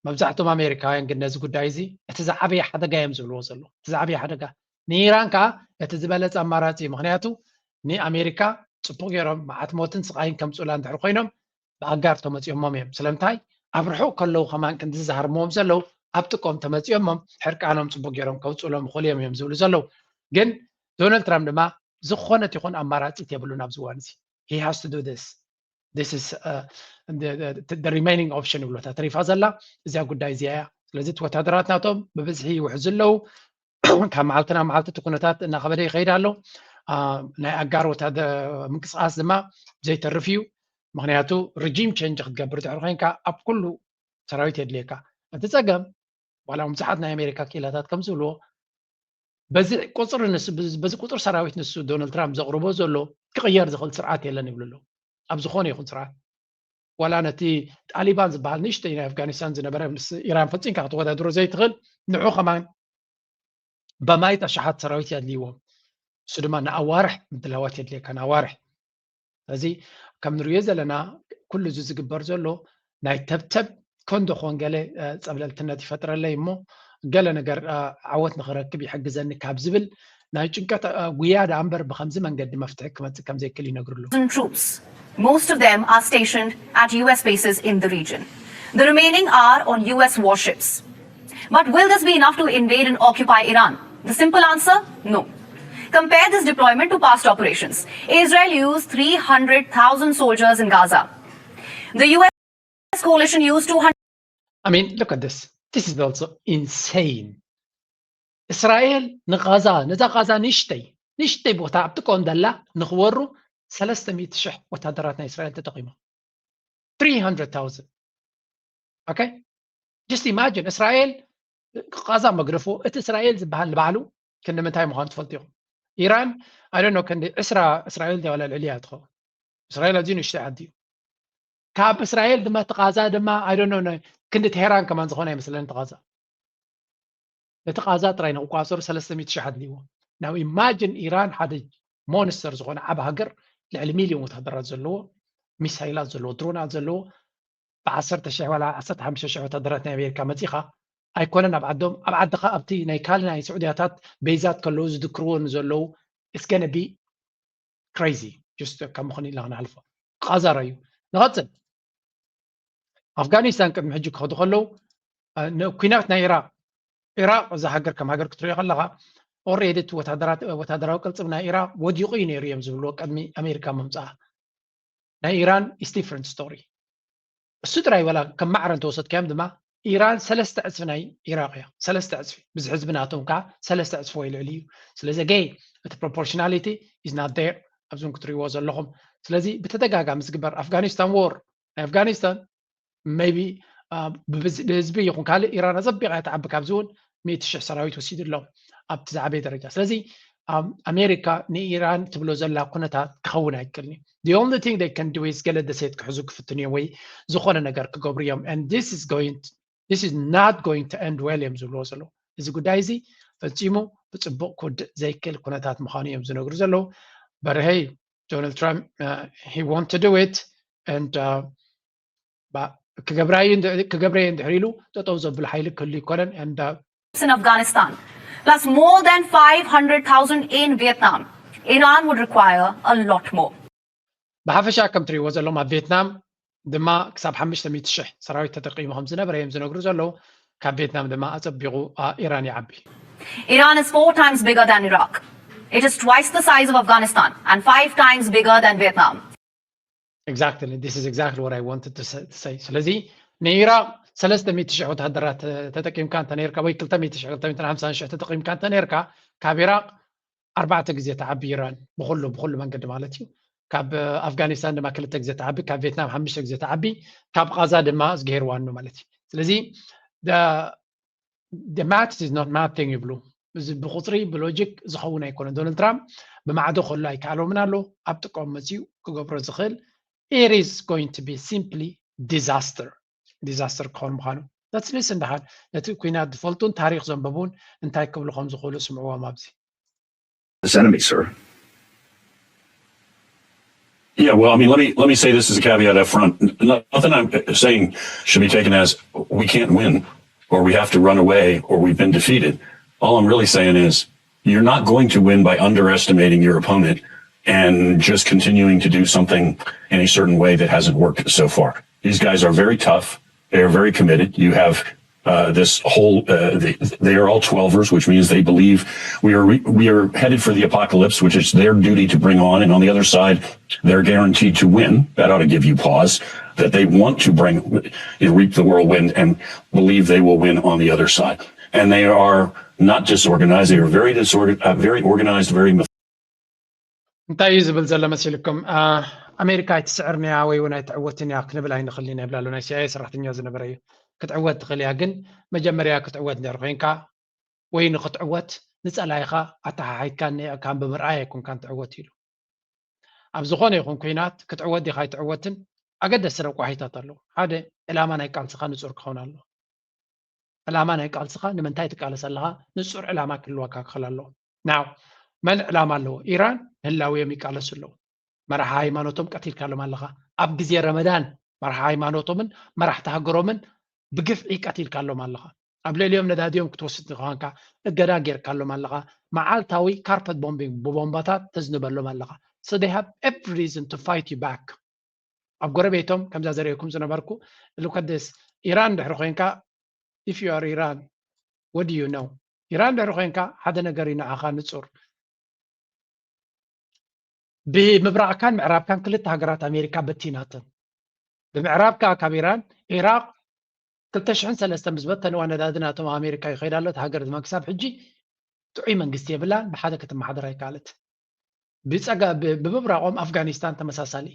መብዛሕትኦም ኣሜሪካውያን ግን ነዚ ጉዳይ እዚ እቲ ዝዓበየ ሓደጋ እዮም ዝብልዎ ዘለዉ። እቲ ዝዓበየ ሓደጋ ንኢራን ከዓ እቲ ዝበለፀ ኣማራፂ እዩ። ምክንያቱ ንኣሜሪካ ፅቡቅ ገይሮም መዓት ሞትን ስቃይን ከምፅኡላ እንድሕር ኮይኖም ብኣጋር ተመፂኦሞም እዮም። ስለምንታይ ኣብ ርሑቅ ከለዉ ከማን ክንዲ ዝዛሃርምዎም ዘለዉ ኣብ ጥቆም ተመፂኦሞም ሕርቃኖም ፅቡቅ ገይሮም ከውፅእሎም ይኽእሉ እዮም እዮም ዝብሉ ዘለዉ። ግን ዶናልድ ትራምፕ ድማ ዝኾነት ይኹን ኣማራፂት የብሉን ኣብዚ እዋን እዚ። He has to do this. This is the remaining option ይብሉ። እታ ተሪፋ ዘላ እዚኣ ጉዳይ እዚኣ እያ። ስለዚ እቲ ወታደራት ናቶም ብብዝሒ ይውሕዙ ኣለዉ። ካብ መዓልቲ ናብ መዓልቲ እቲ ኩነታት እናኸበደ ይኸይድ ኣሎ። ናይ ኣጋር ወታደ ምንቅስቃስ ድማ ዘይተርፍ እዩ። ምክንያቱ regime change ክትገብር ድሕሪ ኮይንካ ኣብ ኩሉ ሰራዊት የድልየካ። እቲ ፀገም ዋላ እውን ብዙሓት ናይ ኣሜሪካ ክኢላታት ከም ዝብልዎ በዚ ቁፅሪ ንሱ በዚ ቁፅሪ ሰራዊት ንሱ ዶናልድ ትራምፕ ዘቕርቦ ዘሎ ክቕየር ዝኽእል ስርዓት የለን ይብሉ ኣለዉ። ኣብ ዝኾነ ይኹን ስርዓት ዋላ ነቲ ጣሊባን ዝበሃል ንእሽተይ ናይ ኣፍጋኒስታን ዝነበረ ምስ ኢራን ፈፂምካ ክትወዳድሮ ዘይትኽእል ንዑ ከማን በማይት ኣሽሓት ሰራዊት የድልይዎም። እሱ ድማ ንኣዋርሕ ምድላዋት የድልየካ ንኣዋርሕ። ስለዚ ከም ንሪኦ ዘለና ኩሉ እዚ ዝግበር ዘሎ ናይ ተብተብ ኮን ዶ ኮን ገለ ፀብለልትነት ይፈጥረለይ እሞ ገለ ነገር ዓወት ንክረክብ ይሕግዘኒ ካብ ዝብል ናይ ጭንቀት ጉያ ደኣ እምበር ብከምዚ መንገዲ መፍትሒ ክመፅእ ከም ዘይክእል ይነግሩ ኣለዉ። Troops. Most of them are stationed at U S bases in the region. The remaining are on U S warships. But will this be enough to invade and occupy Iran? The simple answer, no. Compare this deployment to past operations. Israel used three hundred thousand soldiers in Gaza. The U S coalition used two hundred. I mean, look at this. This is also insane. እስራኤል ንጋዛ ነዛ ጋዛ ንሽተይ ንሽተይ ቦታ ኣብ ጥቆም ዘላ ንክወሩ ሰለስተ ሚእቲ ሽሕ ወታደራት ናይ እስራኤል ተጠቂሞም። Three hundred thousand. Okay? Just imagine እስራኤል ጋዛ መግደፎ እቲ እስራኤል ዝበሃል ንባዕሉ ክንዲ ምንታይ ምዃኑ ትፈልጡ ኢኹም። ኢራን I don't know ክንዲ ዕስራ እስራኤል ድያ ዋላ ልዕሊያ ትኸውን። እስራኤል ኣዝዩ ንእሽተይ ዓዲ እዩ። ካብ እስራኤል ድማ እቲ ጋዛ ድማ I don't know ክንዲ ቴሄራን ከማን ዝኾነ ኣይመስለኒ እቲ ጋዛ። እቲ ጋዛ ጥራይ ንክቋፀሩ ሰለስተ ሚእቲ ሽሕ ኣድልይዎ። Now imagine ኢራን ሓደ ሞንስተር ዝኾነ ዓቢ ሃገር ልዕሊ ሚልዮን ወታደራት ዘለዎ ሚሳይላት ዘለዎ ድሮናት ዘለዎ ብዓሰርተ ሽሕ ዋላ ዓሰርተ ሓሙሽተ ሽሕ ወታደራት ናይ ኣሜሪካ መፂኻ ኣይኮነን ኣብ ዓዶም ኣብ ዓድኻ ኣብቲ ናይ ካልእ ናይ ስዑድያታት ቤዛት ከለዉ ዝድክርዎ ንዘለዉ it's gonna be crazy just ከም ምኾን ኢልና ክንሓልፎ ቃዛራዩ ንቐፅል ኣፍጋኒስታን ቅድሚ ሕጂ ክኸዱ ከለዉ ኩናት ናይ ኢራቅ ኢራቅ እዛ ሃገር ከም ሃገር ክትሪኦ ከለካ already ወታደራዊ ቅልፅም ናይ ኢራቅ ወዲቑ እዩ ነይሩ እዮም ዝብልዎ ቅድሚ ኣሜሪካ ምምፃኣ ናይ ኢራን is different story እሱ ጥራይ ወላ ከም ማዕረ እንተወሰድካዮም ድማ ኢራን ሰለስተ ዕፅፊ ናይ ኢራቅ እያ ሰለስተ ዕፅፊ ብዚ ሕዝቢ ናቶም ከዓ ሰለስተ ዕፅፊ ወይ ልዕሊ እዩ ስለዚ ገይ እቲ proportionality is not there ኣብዞም ክትሪዎ ዘለኹም ስለዚ ብተደጋጋሚ ዝግበር ኣፍጋኒስታን war ናይ ኣፍጋኒስታን maybe ብህዝቢ ይኹን ካልእ ኢራን ኣፀቢቃ እያ ትዓቢ ካብዚ እውን ሚእቲ ሽሕ ሰራዊት ወሲዱ ኣሎ ኣብቲ ዝዓበየ ደረጃ ስለዚ ኣሜሪካ ንኢራን ትብሎ ዘላ ኩነታት ክኸውን ኣይክእልን እዩ the only thing they can do is ገለ ደሴት ክሕዙ ክፍትኑ እዮም ወይ ዝኾነ ነገር ክገብሩ እዮም and this is going this is not going to end well እዮም ዝብልዎ ዘለዉ እዚ ጉዳይ እዚ ፈፂሙ ብፅቡቅ ክውድእ ዘይክእል ኩነታት ምዃኑ እዮም ዝነግሩ ዘለዉ በርሀይ Donald Trump uh, he want to do it and uh, ክገብራዩ ክገብረየ እንድሕር ኢሉ ጠጠው ዘብል ሓይሊ ክህሉ ይኮነን and uh, in Afghanistan, plus more than five hundred thousand in Vietnam. Iran would require a lot more. ብሓፈሻ ከም ትሪእዎ ዘለኹም ኣብ ቬትናም ድማ ክሳብ ሓሙሽተ ሚእቲ ሽሕ ሰራዊት ተጠቂሙ ከም ዝነበረ እዮም ዝነግሩ ዘለዉ ካብ ቬትናም ድማ ኣፀቢቑ ኢራን ይዓቢ Iran is four times bigger than Iraq. It is twice the size of Afghanistan and five times bigger than Vietnam. Exactly, this is exactly what I wanted to say. ስለዚ ንኢራቅ ሰለስተ ሚእቲ ሽሕ ወታደራት ተጠቂምካ እንተ ነርካ ወይ ክልተ ሚእቲ ሽሕ ክልተ ሚእቲ ሓምሳ ሽሕ ተጠቂምካ እንተ ነርካ ካብ ኢራቅ ኣርባዕተ ግዜ ተዓቢ ኢራን ብኩሉ ብኩሉ መንገዲ ማለት እዩ ካብ ኣፍጋኒስታን ድማ ክልተ ግዜ ተዓቢ ካብ ቬትናም ሓሙሽተ ግዜ ተዓቢ ካብ ቃዛ ድማ ዝገሄርዋኑ ማለት እዩ ስለዚ the math is not nothing ይብሉ እዚ ብቁፅሪ ብሎጂክ ዝኸውን ኣይኮነን ዶናልድ ትራምፕ ብማዕዶ ከሎ ኣይከኣሎምን ኣሎ ኣብ ጥቆም መፅኡ ክገብሮ ዝኽእል it is going to be simply disaster disaster ክኾን ምዃኑ that's listen ደሓን ነቲ ኩናት ዝፈልጡን ታሪክ ዘንበቡን እንታይ ክብሉ ከም ዝኽእሉ ስምዕዎም ኣብዚ this enemy, sir. Yeah, well, I mean, let me let me say this as a caveat up front. Nothing I'm saying should be taken as we can't win or we have to run away or we've been defeated. All I'm really saying is you're not going to win by underestimating your opponent and just continuing to do something in a certain way that hasn't worked so far. These guys are very tough. They are very committed. You have uh, this whole uh, they, they are all twelvers, which means they believe we are we are headed for the apocalypse, which is their duty to bring on, and on the other side, they're guaranteed to win. That ought to give you pause that they want to bring you know, reap the whirlwind and believe they will win on the other side. And they are not disorganized; they are very disorganized, uh, very organized, very እንታይ እዩ ዝብል ዘሎ መሲልኩም ኣሜሪካ ኣይትስዕርን እያ ወይ እውን ኣይትዕወትን እያ ክንብል ኣይንኽልን ኢና ይብላ ኣሎ ናይ ሲኣይኤ ሰራሕተኛ ዝነበረ እዩ ክትዕወት ትኽእል እያ ግን መጀመርያ ክትዕወት እንድሕር ኮይንካ ወይ ንክትዕወት ንፀላኢኻ ኣተሓሒዝካን ንዕካን ብምርኣይ ኣይኮንካን ትዕወት ኢሉ ኣብ ዝኾነ ይኹን ኩናት ክትዕወት ዲኻ ኣይትዕወትን ኣገደስቲ ረቋሒታት ኣለዉ ሓደ ዕላማ ናይ ቃልስኻ ንፁር ክኸውን ኣለዎ ዕላማ ናይ ቃልስኻ ንምንታይ ትቃለስ ኣለኻ ንፁር ዕላማ ክህልወካ ክኽእል ኣለዎ ናው መን ዕላማ ኣለዎ ኢራን ህላውዮም ይቃለሱ ኣለዉ መራሒ ሃይማኖቶም ቀቲልካሎም ኣለኻ ኣብ ግዜ ረመዳን መራሒ ሃይማኖቶምን መራሕቲ ሃገሮምን ብግፍዒ ቀቲልካሎም ኣለኻ ኣብ ልዕሊኦም ነዳዲኦም ክትወስድ ንክኾንካ እገዳ ጌርካሎም ኣለኻ መዓልታዊ carpet bombing ብቦምባታት ተዝንበሎም ኣለኻ so they have every reason to fight you back ኣብ ጎረቤቶም ከምዛ ዘርእየኩም ዝነበርኩ look at this ኢራን ድሕሪ ኮይንካ if you are Iran what do you know ኢራን ድሕሪ ኮይንካ ሓደ ነገር እዩ ንዓኻ ንፁር ብምብራቕካን ምዕራብካን ክልተ ሃገራት ኣሜሪካ በቲናተን ብምዕራብ ከዓ ካብ ኢራን ኢራቅ ክልተ ሽሕን ሰለስተን ምስ በተንዋ ነዳዲ ናቶም ኣሜሪካ ይኸይድ ኣሎ እቲ ሃገር ድማ ክሳብ ሕጂ ጥዑይ መንግስቲ የብላን ብሓደ ክትመሓደር ኣይከኣለት ብፀጋ ብምብራቆም ኣፍጋኒስታን ተመሳሳሊ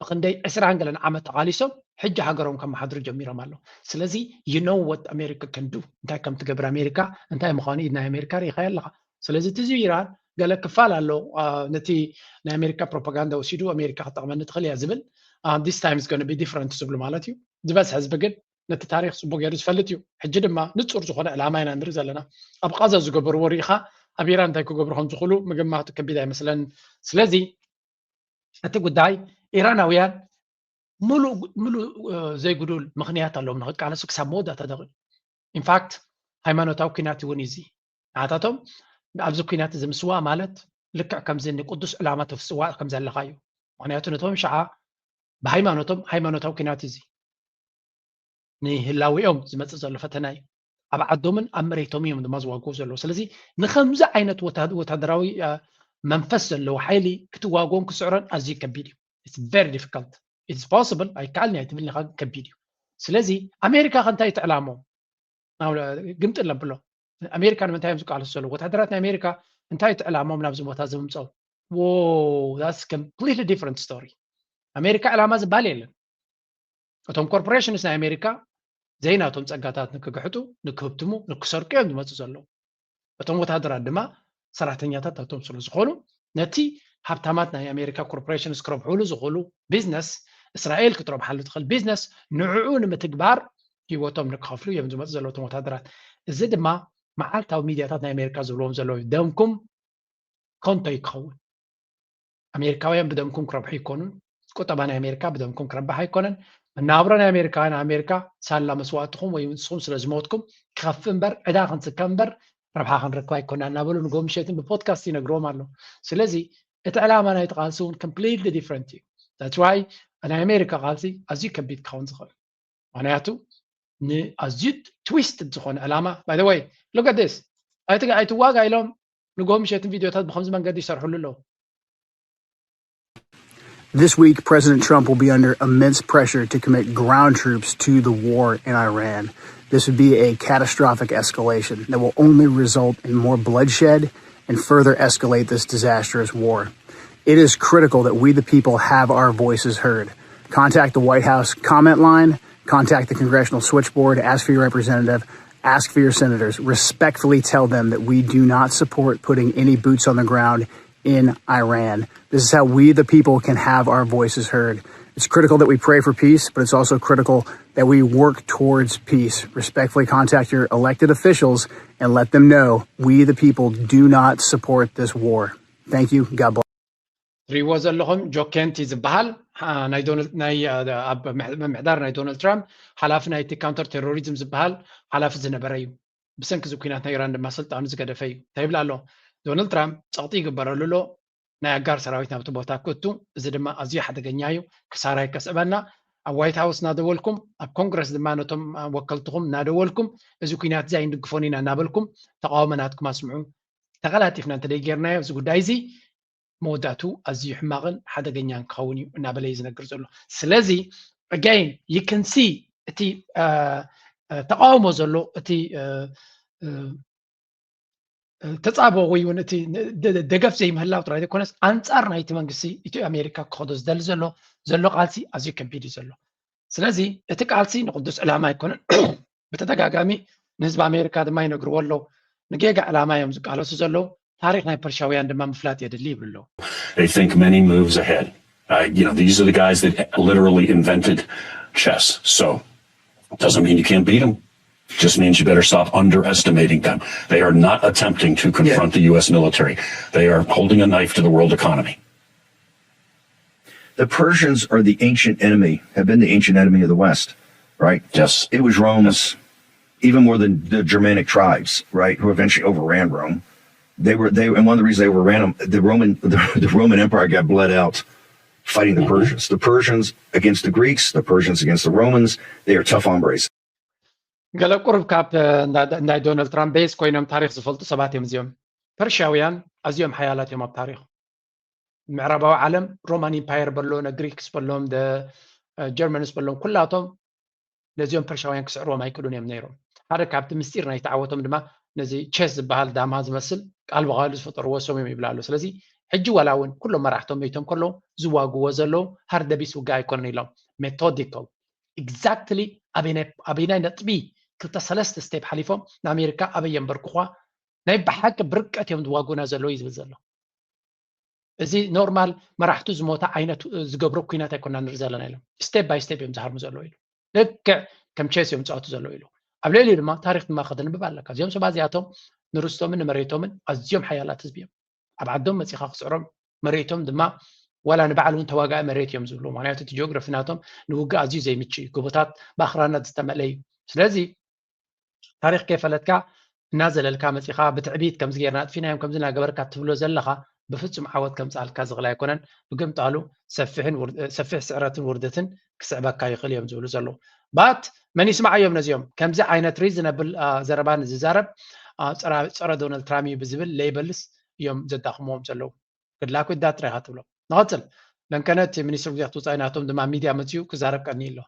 ብክንደይ ዕስራን ገለን ዓመት ተቃሊሶም ሕጂ ሃገሮም ከመሓድሩ ጀሚሮም ኣለዉ ስለዚ you know what America can do እንታይ ከም ትገብር ኣሜሪካ እንታይ ምዃኑ ኢድ ናይ ኣሜሪካ ርኢኻዮ ኣለኻ ስለዚ እቲ እዚ ኢራን ገለ ክፋል ኣሎ ነቲ ናይ ኣሜሪካ ፕሮፓጋንዳ ወሲዱ ኣሜሪካ ክጠቕመኒ ትኽእል እያ ዝብል this time is gonna be different ዝብሉ ማለት እዩ ዝበዝሐ ህዝቢ ግን ነቲ ታሪክ ፅቡቅ ገይሩ ዝፈልጥ እዩ ሕጂ ድማ ንፁር ዝኾነ ዕላማ ኢና ንርኢ ዘለና ኣብ ቃዛ ዝገበርዎ ርኢኻ ኣብ ኢራን እንታይ ክገብሩ ከም ዝኽእሉ ምግማቱ ከቢድ ኣይመስለንን ስለዚ እቲ ጉዳይ ኢራናውያን ሙሉእ ዘይጉዱል ምኽንያት ኣለዎም ንክቃለሱ ክሳብ መወዳእታ ደቂቁ ኢንፋክት ሃይማኖታዊ ኩናት እውን እዩ እዚ። ንዓታቶም ኣብዚ ኩናት እዚ ምስዋእ ማለት ልክዕ ከምዚ ንቅዱስ ዕላማ ተፍስዋ ከም ዘለካ እዩ። ምክንያቱ ነቶም ሸዓ ብሃይማኖቶም ሃይማኖታዊ ኩናት እዚ ንህላዊኦም ዝመፅእ ዘሎ ፈተና እዩ። ኣብ ዓዶምን ኣብ መሬቶም እዮም ድማ ዝዋግኡ ዘለዉ። ስለዚ ንከምዚ ዓይነት ወታደራዊ መንፈስ ዘለዎ ሓይሊ ክትዋግኦን ክስዕሮን ኣዝዩ ከቢድ እዩ። It's very difficult. It's possible ኣይከኣልን ኣይትብል ኢኻ፣ ከቢድ እዩ። ስለዚ ኣሜሪካ ከ እንታይ ትዕላሞም? ግምጥል ነብሎ። ኣሜሪካ ንምንታይ እዮም ዝቃለሱ ዘለዉ? ወታደራት ናይ ኣሜሪካ እንታይ ትዕላሞም ናብዚ ቦታ ዝምምፀው? That's completely different story. ኣሜሪካ ዕላማ ዝበሃል የለን። እቶም ኮርፖሬሽንስ ናይ ኣሜሪካ ዘይናቶም ፀጋታት ንክግሕጡ፣ ንክህብትሙ፣ ንክሰርቁ እዮም ዝመፁ ዘለዉ። እቶም ወታደራት ድማ ሰራሕተኛታት ናቶም ስለ ዝኾኑ ነቲ ሃብታማት ናይ ኣሜሪካ ኮርፖሬሽንስ ክረብሕሉ ዝኽእሉ ቢዝነስ፣ እስራኤል ክትረብሓሉ ትኽእል ቢዝነስ ንዕኡ ንምትግባር ህይወቶም ንክኸፍሉ እዮም ዝመፁ ዘለዉ እቶም ወታደራት። እዚ ድማ መዓልታዊ ሚድያታት ናይ ኣሜሪካ ዝብልዎም ዘለዉ ደምኩም ኮንቶ ይክኸውን። ኣሜሪካውያን ብደምኩም ክረብሑ ይኮኑን፣ ቁጠባ ናይ ኣሜሪካ ብደምኩም ክረብሕ ኣይኮነን። መናብሮ ናይ ኣሜሪካውያን ኣብ ኣሜሪካ ሳላ መስዋእትኹም ወይ ንስኹም ስለ ዝሞትኩም ክኸፍእ እምበር ዕዳ ክንስከም እምበር ረብሓ ክንረክብ ኣይኮና እናበሉ ንጎ ምሸትን ብፖድካስት ይነግርዎም ኣሎ። ስለዚ እቲ ዕላማ ናይቲ ቃልሲ እውን completely different እዩ። That's why ናይ ኣሜሪካ ቃልሲ ኣዝዩ ከቢድ ክኸውን ዝኽእል ምክንያቱ ንኣዝዩ ትዊስትድ ዝኾነ ዕላማ። By the way, look at this. ኣይትዋጋ ኢሎም ንጎ ምሸትን ቪድዮታት ብከምዚ መንገዲ ይሰርሕሉ ኣለዉ። This week, President Trump will be under immense pressure to commit ground troops to the war in Iran. This would be a catastrophic escalation that will only result in more bloodshed and further escalate this disastrous war. It is critical that we, the people, have our voices heard. Contact the White House comment line, contact the congressional switchboard, ask for your representative, ask for your senators. Respectfully tell them that we do not support putting any boots on the ground in Iran. This is how we, the people, can have our voices heard. It's critical that we pray for peace, but it's also critical that we work towards peace. Respectfully contact your elected officials and let them know we, the people, do not support this war. Thank you. God bless. ትሪእዎ ዘለኹም ጆ ኬንቲ ዝበሃል ናይ ኣብ ምምሕዳር ናይ ዶናልድ ትራምፕ ሓላፊ ናይቲ ካውንተር ቴሮሪዝም ዝበሃል ሓላፊ ዝነበረ እዩ። ብሰንኪ እዚ ኩናት ናይ ኢራን ድማ ስልጣኑ ዝገደፈ እዩ። እንታይ ይብል ኣሎ? ዶናልድ ትራምፕ ጸቕጢ ይግበረሉ ኣሎ ናይ ኣጋር ሰራዊት ናብቲ ቦታ ክእቱ። እዚ ድማ ኣዝዩ ሓደገኛ እዩ። ክሳራ ይከስዕበና። ኣብ ዋይት ሃውስ እናደወልኩም ኣብ ኮንግረስ ድማ ነቶም ወከልትኹም እናደወልኩም እዚ ኩናት እዚ ኣይንድግፎን ኢና እናበልኩም ተቃውሞ ናትኩም ኣስምዑ። ተቀላጢፍና እንተደይ ጌርናዮ እዚ ጉዳይ እዚ መወዳእቱ ኣዝዩ ሕማቕን ሓደገኛን ክኸውን እዩ እናበለ እዩ ዝነግር ዘሎ። ስለዚ again you can see እቲ ተቃውሞ ዘሎ እቲ ተጻቦ ወይ እውን እቲ ደገፍ ዘይምህላው ጥራይ ዘይኮነስ ኣንጻር ናይቲ መንግስቲ ኢትዮ ኣሜሪካ ክኸዶ ዝደሊ ዘሎ ዘሎ ቃልሲ ኣዝዩ ከቢድ እዩ ዘሎ። ስለዚ እቲ ቃልሲ ንቅዱስ ዕላማ ኣይኮነን። ብተደጋጋሚ ንህዝቢ ኣሜሪካ ድማ ይነግርዎ ኣለዉ። ንጌጋ ዕላማ እዮም ዝቃለሱ ዘለዉ። ታሪክ ናይ ፐርሻውያን ድማ ምፍላጥ የድሊ ይብሉ ኣለዉ። They think many moves ahead. Uh, you know, these are the guys that literally invented chess. So it doesn't mean you can't beat them. Just means you better stop underestimating them. They are not attempting to confront yeah. the U S military. They are holding a knife to the world economy. The Persians are the ancient enemy, have been the ancient enemy of the West, right? Yes. It was Rome's, yes. even more than the Germanic tribes, right, who eventually overran Rome. They were, they, and one of the reasons they overran them, the Roman, the, the Roman Empire got bled out fighting the mm-hmm. Persians. The Persians against the Greeks, the Persians against the Romans, they are tough hombres. ገለ ቁሩብ ካብ ናይ ዶናልድ ትራምፕ ቤዝ ኮይኖም ታሪክ ዝፈልጡ ሰባት እዮም እዚኦም። ፐርሻውያን ኣዝዮም ሓያላት እዮም ኣብ ታሪክ። ምዕራባዊ ዓለም ሮማን ኢምፓየር በሎ፣ ግሪክስ በሎም፣ ጀርመንስ በሎም፣ ኩላቶም ነዚኦም ፐርሻውያን ክስዕርዎም ኣይክእሉን እዮም ነይሮም። ሓደ ካብቲ ምስጢር ናይ ተዓወቶም ድማ ነዚ ቸስ ዝበሃል ዳማ ዝመስል ቃል ብቃሉ ዝፈጠርዎ እሶም እዮም ይብላ ኣሎ። ስለዚ ሕጂ ዋላ እውን ኩሎም መራሕቶም መይቶም ከለዉ ዝዋግዎ ዘለዉ ሃርደቢስ ውጋ ኣይኮነን ኢሎም ሜቶዲካል ኤግዛክትሊ ኣበይናይ ነጥቢ ክልተ ሰለስተ ስቴፕ ሓሊፎም ንኣሜሪካ ኣበይ የንበርክኳ ናይ ብሓቂ ብርቀት እዮም ዝዋጉና ዘለዉ እዩ ዝብል ዘሎ። እዚ ኖርማል መራሕቱ ዝሞተ ዓይነት ዝገብሮ ኩናት ኣይኮና ንርኢ ዘለና ኢሎም ስቴፕ ባይ ስቴፕ እዮም ዝሃርሙ ዘለዉ ኢሉ። ልክዕ ከም ቸስ እዮም ዝፃወቱ ዘለዉ ኢሉ። ኣብ ልዕሊኡ ድማ ታሪክ ድማ ከተንብብ ኣለካ። እዚኦም ሰባት እዚኣቶም ንርስቶምን ንመሬቶምን ኣዝዮም ሓያላት ህዝቢ እዮም። ኣብ ዓዶም መፂኻ ክስዕሮም መሬቶም ድማ ዋላ ንባዕሉ እውን ተዋጋኢ መሬት እዮም ዝብሉ። ምክንያቱ እቲ ጂኦግራፊ ናቶም ንውግእ ኣዝዩ ዘይምቹ እዩ። ጎቦታት ብኣኽራናት ዝተመልአ እዩ። ስለዚ ታሪኽ ከይፈለጥካ እናዘለልካ መፂኻ ብትዕቢት ከምዚ ጌርና ኣጥፊናዮም ከምዚ እናገበርካ ትብሎ ዘለኻ ብፍፁም ዓወት ከምፅኣልካ ዝኽእል ኣይኮነን። ብግምጣሉ ሰፊሕን ውር- ሰፊሕ ስዕረትን ውርደትን ክስዕበካ ይኽእል እዮም ዝብሉ ዘለዉ። ባት መን ይስማዓዮም ነዚኦም? ከምዚ ዓይነት ሪዝነብል ዘረባ ንዝዛረብ አ፣ ፀራ- ፀረ ዶናልድ ትራምፕ እዩ ብዝብል ሌበልስ እዮም ዘዳኽምዎም ዘለዉ። ግድላኩ ዳት ጥራይ ኢኻ ትብሎ። ንቐፅል። ለንከነ እቲ ሚኒስትር ጉዳያት ወፃኢ ናቶም ድማ ሚድያ መፅኡ ክዛረብ ቀኒ ኣሎ።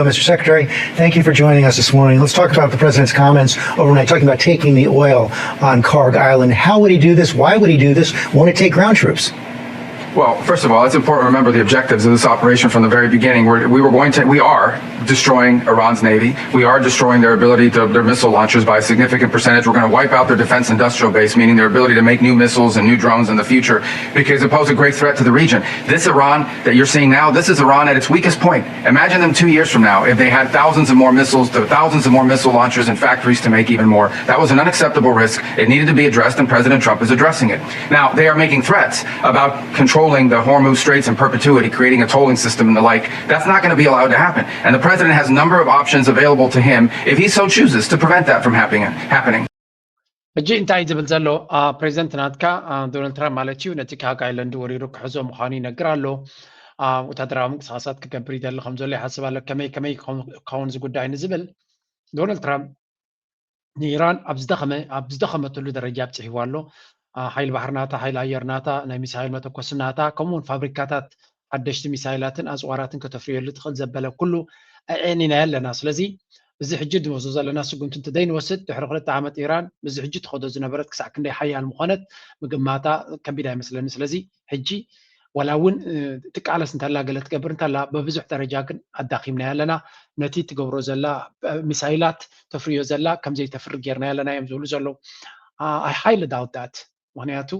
Mister Secretary, thank you for joining us this morning. Let's talk about the president's comments overnight talking about taking the oil on Karg Island. How would he do this? Why would he do this? Won't it take ground troops? Well, first of all, it's important to remember the objectives of this operation from the very beginning. We're, we were going to, we are destroying Iran's navy. We are destroying their ability to their missile launchers by a significant percentage. We're going to wipe out their defense industrial base, meaning their ability to make new missiles and new drones in the future, because it poses a great threat to the region. This Iran that you're seeing now, this is Iran at its weakest point. Imagine them two years from now if they had thousands of more missiles, thousands of more missile launchers, and factories to make even more. That was an unacceptable risk. It needed to be addressed, and President Trump is addressing it. Now, they are making threats about controlling the Hormuz Straits in perpetuity, creating a tolling system and the like. That's not going to be allowed to happen. And the president has a number of options available to him if he so chooses to prevent that from happening. happening. ሕጂ እንታይ ዝብል ዘሎ ፕሬዚደንት ናትካ ዶናልድ ትራምፕ ማለት እዩ፣ ነቲ ካግ ኣይላንድ ወሪሩ ክሕዞ ምዃኑ ይነግር ኣሎ። ወታደራዊ ምንቅስቃሳት ክገብር ይደሊ ከም ዘሎ ይሓስብ ኣሎ። ከመይ ከመይ ክኸውን እዚ ጉዳይ ንዝብል ዶናልድ ትራምፕ ንኢራን ኣብ ዝደኸመ ኣብ ዝደኸመትሉ ደረጃ ኣብፅሕዋ ኣሎ። ሓይሊ ባሕሪ ናታ፣ ሓይሊ ኣየር ናታ፣ ናይ ሚሳይል መተኮሲ ናታ፣ ከምኡውን ፋብሪካታት ሓደሽቲ ሚሳይላትን ኣፅዋራትን ከተፍርየሉ ትኽእል ዘበለ ኩሉ ኣዕኒናዮ ኣለና። ስለዚ እዚ ሕጂ ንወስዶ ዘለና ስጉምቲ እንተዘይንወስድ ድሕሪ ክልተ ዓመት ኢራን ምስዚ ሕጂ ትኸዶ ዝነበረት ክሳዕ ክንደይ ሓያል ምኾነት ምግማታ ከቢድ ኣይመስለኒ። ስለዚ ሕጂ ዋላ እውን ትቃለስ እንተላ ገለ ትገብር እንተላ በብዙሕ ደረጃ ግን ኣዳኺምናዮ ኣለና። ነቲ ትገብሮ ዘላ ሚሳይላት ተፍርዮ ዘላ ከምዘይተፍሪ ጌርናዮ ኣለና እዮም ዝብሉ ዘለዉ። I highly doubt that። ምክንያቱ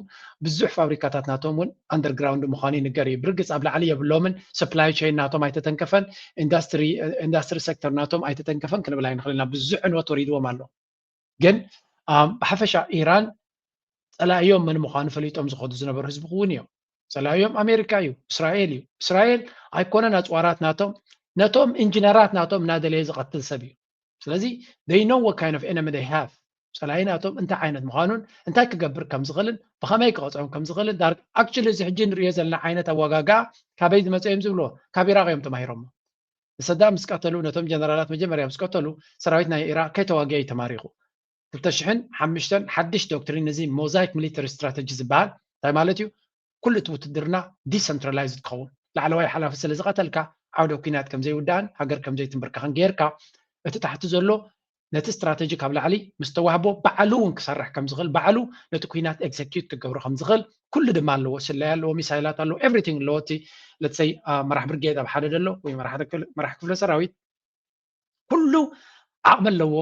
ብዙሕ ፋብሪካታት ናቶም እውን ኣንደርግራውንድ ምዃኑ ይንገር እዩ። ብርግፅ ኣብ ላዕሊ የብሎምን። ሰፕላይ ቸይን ናቶም ኣይተተንከፈን። ኢንዳስትሪ ሴክተር ናቶም ኣይተተንከፈን ክንብል ኣይንኽእል ኢና። ብዙሕ ዕንወት ወሪድዎም ኣሎ። ግን ብሓፈሻ ኢራን ፀላእዮም መን ምዃኑ ፈሊጦም ዝኸዱ ዝነበሩ ህዝቢ ክውን እዮም። ፀላእዮም ኣሜሪካ እዩ፣ እስራኤል እዩ። እስራኤል ኣይኮነን ኣፅዋራት ናቶም፣ ነቶም ኢንጂነራት ናቶም እናደለየ ዝቐትል ሰብ እዩ። ስለዚ they know what kind of enemy they have። ፀላኢ ናቶም እንታይ ዓይነት ምዃኑን እንታይ ክገብር ከም ዝኽእልን ብኸመይ ክቐፅዖም ከም ዝኽእልን ዳር actually እዚ ሕጂ ንሪኦ ዘለና ዓይነት ኣወጋግኣ ካበይ ዝመፀ እዮም ዝብልዎ፣ ካብ ኢራቅ እዮም ተማሂሮሞ። ንሰዳም ምስ ቀተሉ ነቶም ጀነራላት መጀመርያ ምስ ቀተሉ ሰራዊት ናይ ኢራቅ ከይተዋግአ እዩ ተማሪኹ። ክልተ ሽሕን ሓሙሽተን ሓድሽ ዶክትሪን እዚ ሞዛይክ ሚሊተሪ ስትራተጂ ዝበሃል እንታይ ማለት እዩ? ኩሉ እቲ ውትድርና ዲሰንትራላይዝድ ክኸውን፣ ላዕለዋይ ሓላፊ ስለ ዝቐተልካ ዓውደ ኲናት ከም ዘይውዳእን ሃገር ከም ዘይትንበርከኽን ጌርካ እቲ ታሕቲ ዘሎ ነቲ ስትራተጂ ካብ ላዕሊ ምስ ተዋህቦ ባዕሉ እውን ክሰርሕ ከም ዝኽእል፣ ባዕሉ ነቲ ኲናት ኤግዘኪዩት ክገብሮ ከም ዝኽእል ኩሉ ድማ ኣለዎ። ስለያ ኣለዎ፣ ሚሳይላት ኣለዎ፣ ኤቭሪቲንግ ኣለዎ። እቲ ለትሰይ መራሕ ብርጌድ ኣብ ሓደ ዘሎ ወይ መራሕ ክፍለ ሰራዊት ኩሉ ዓቕሚ ኣለዎ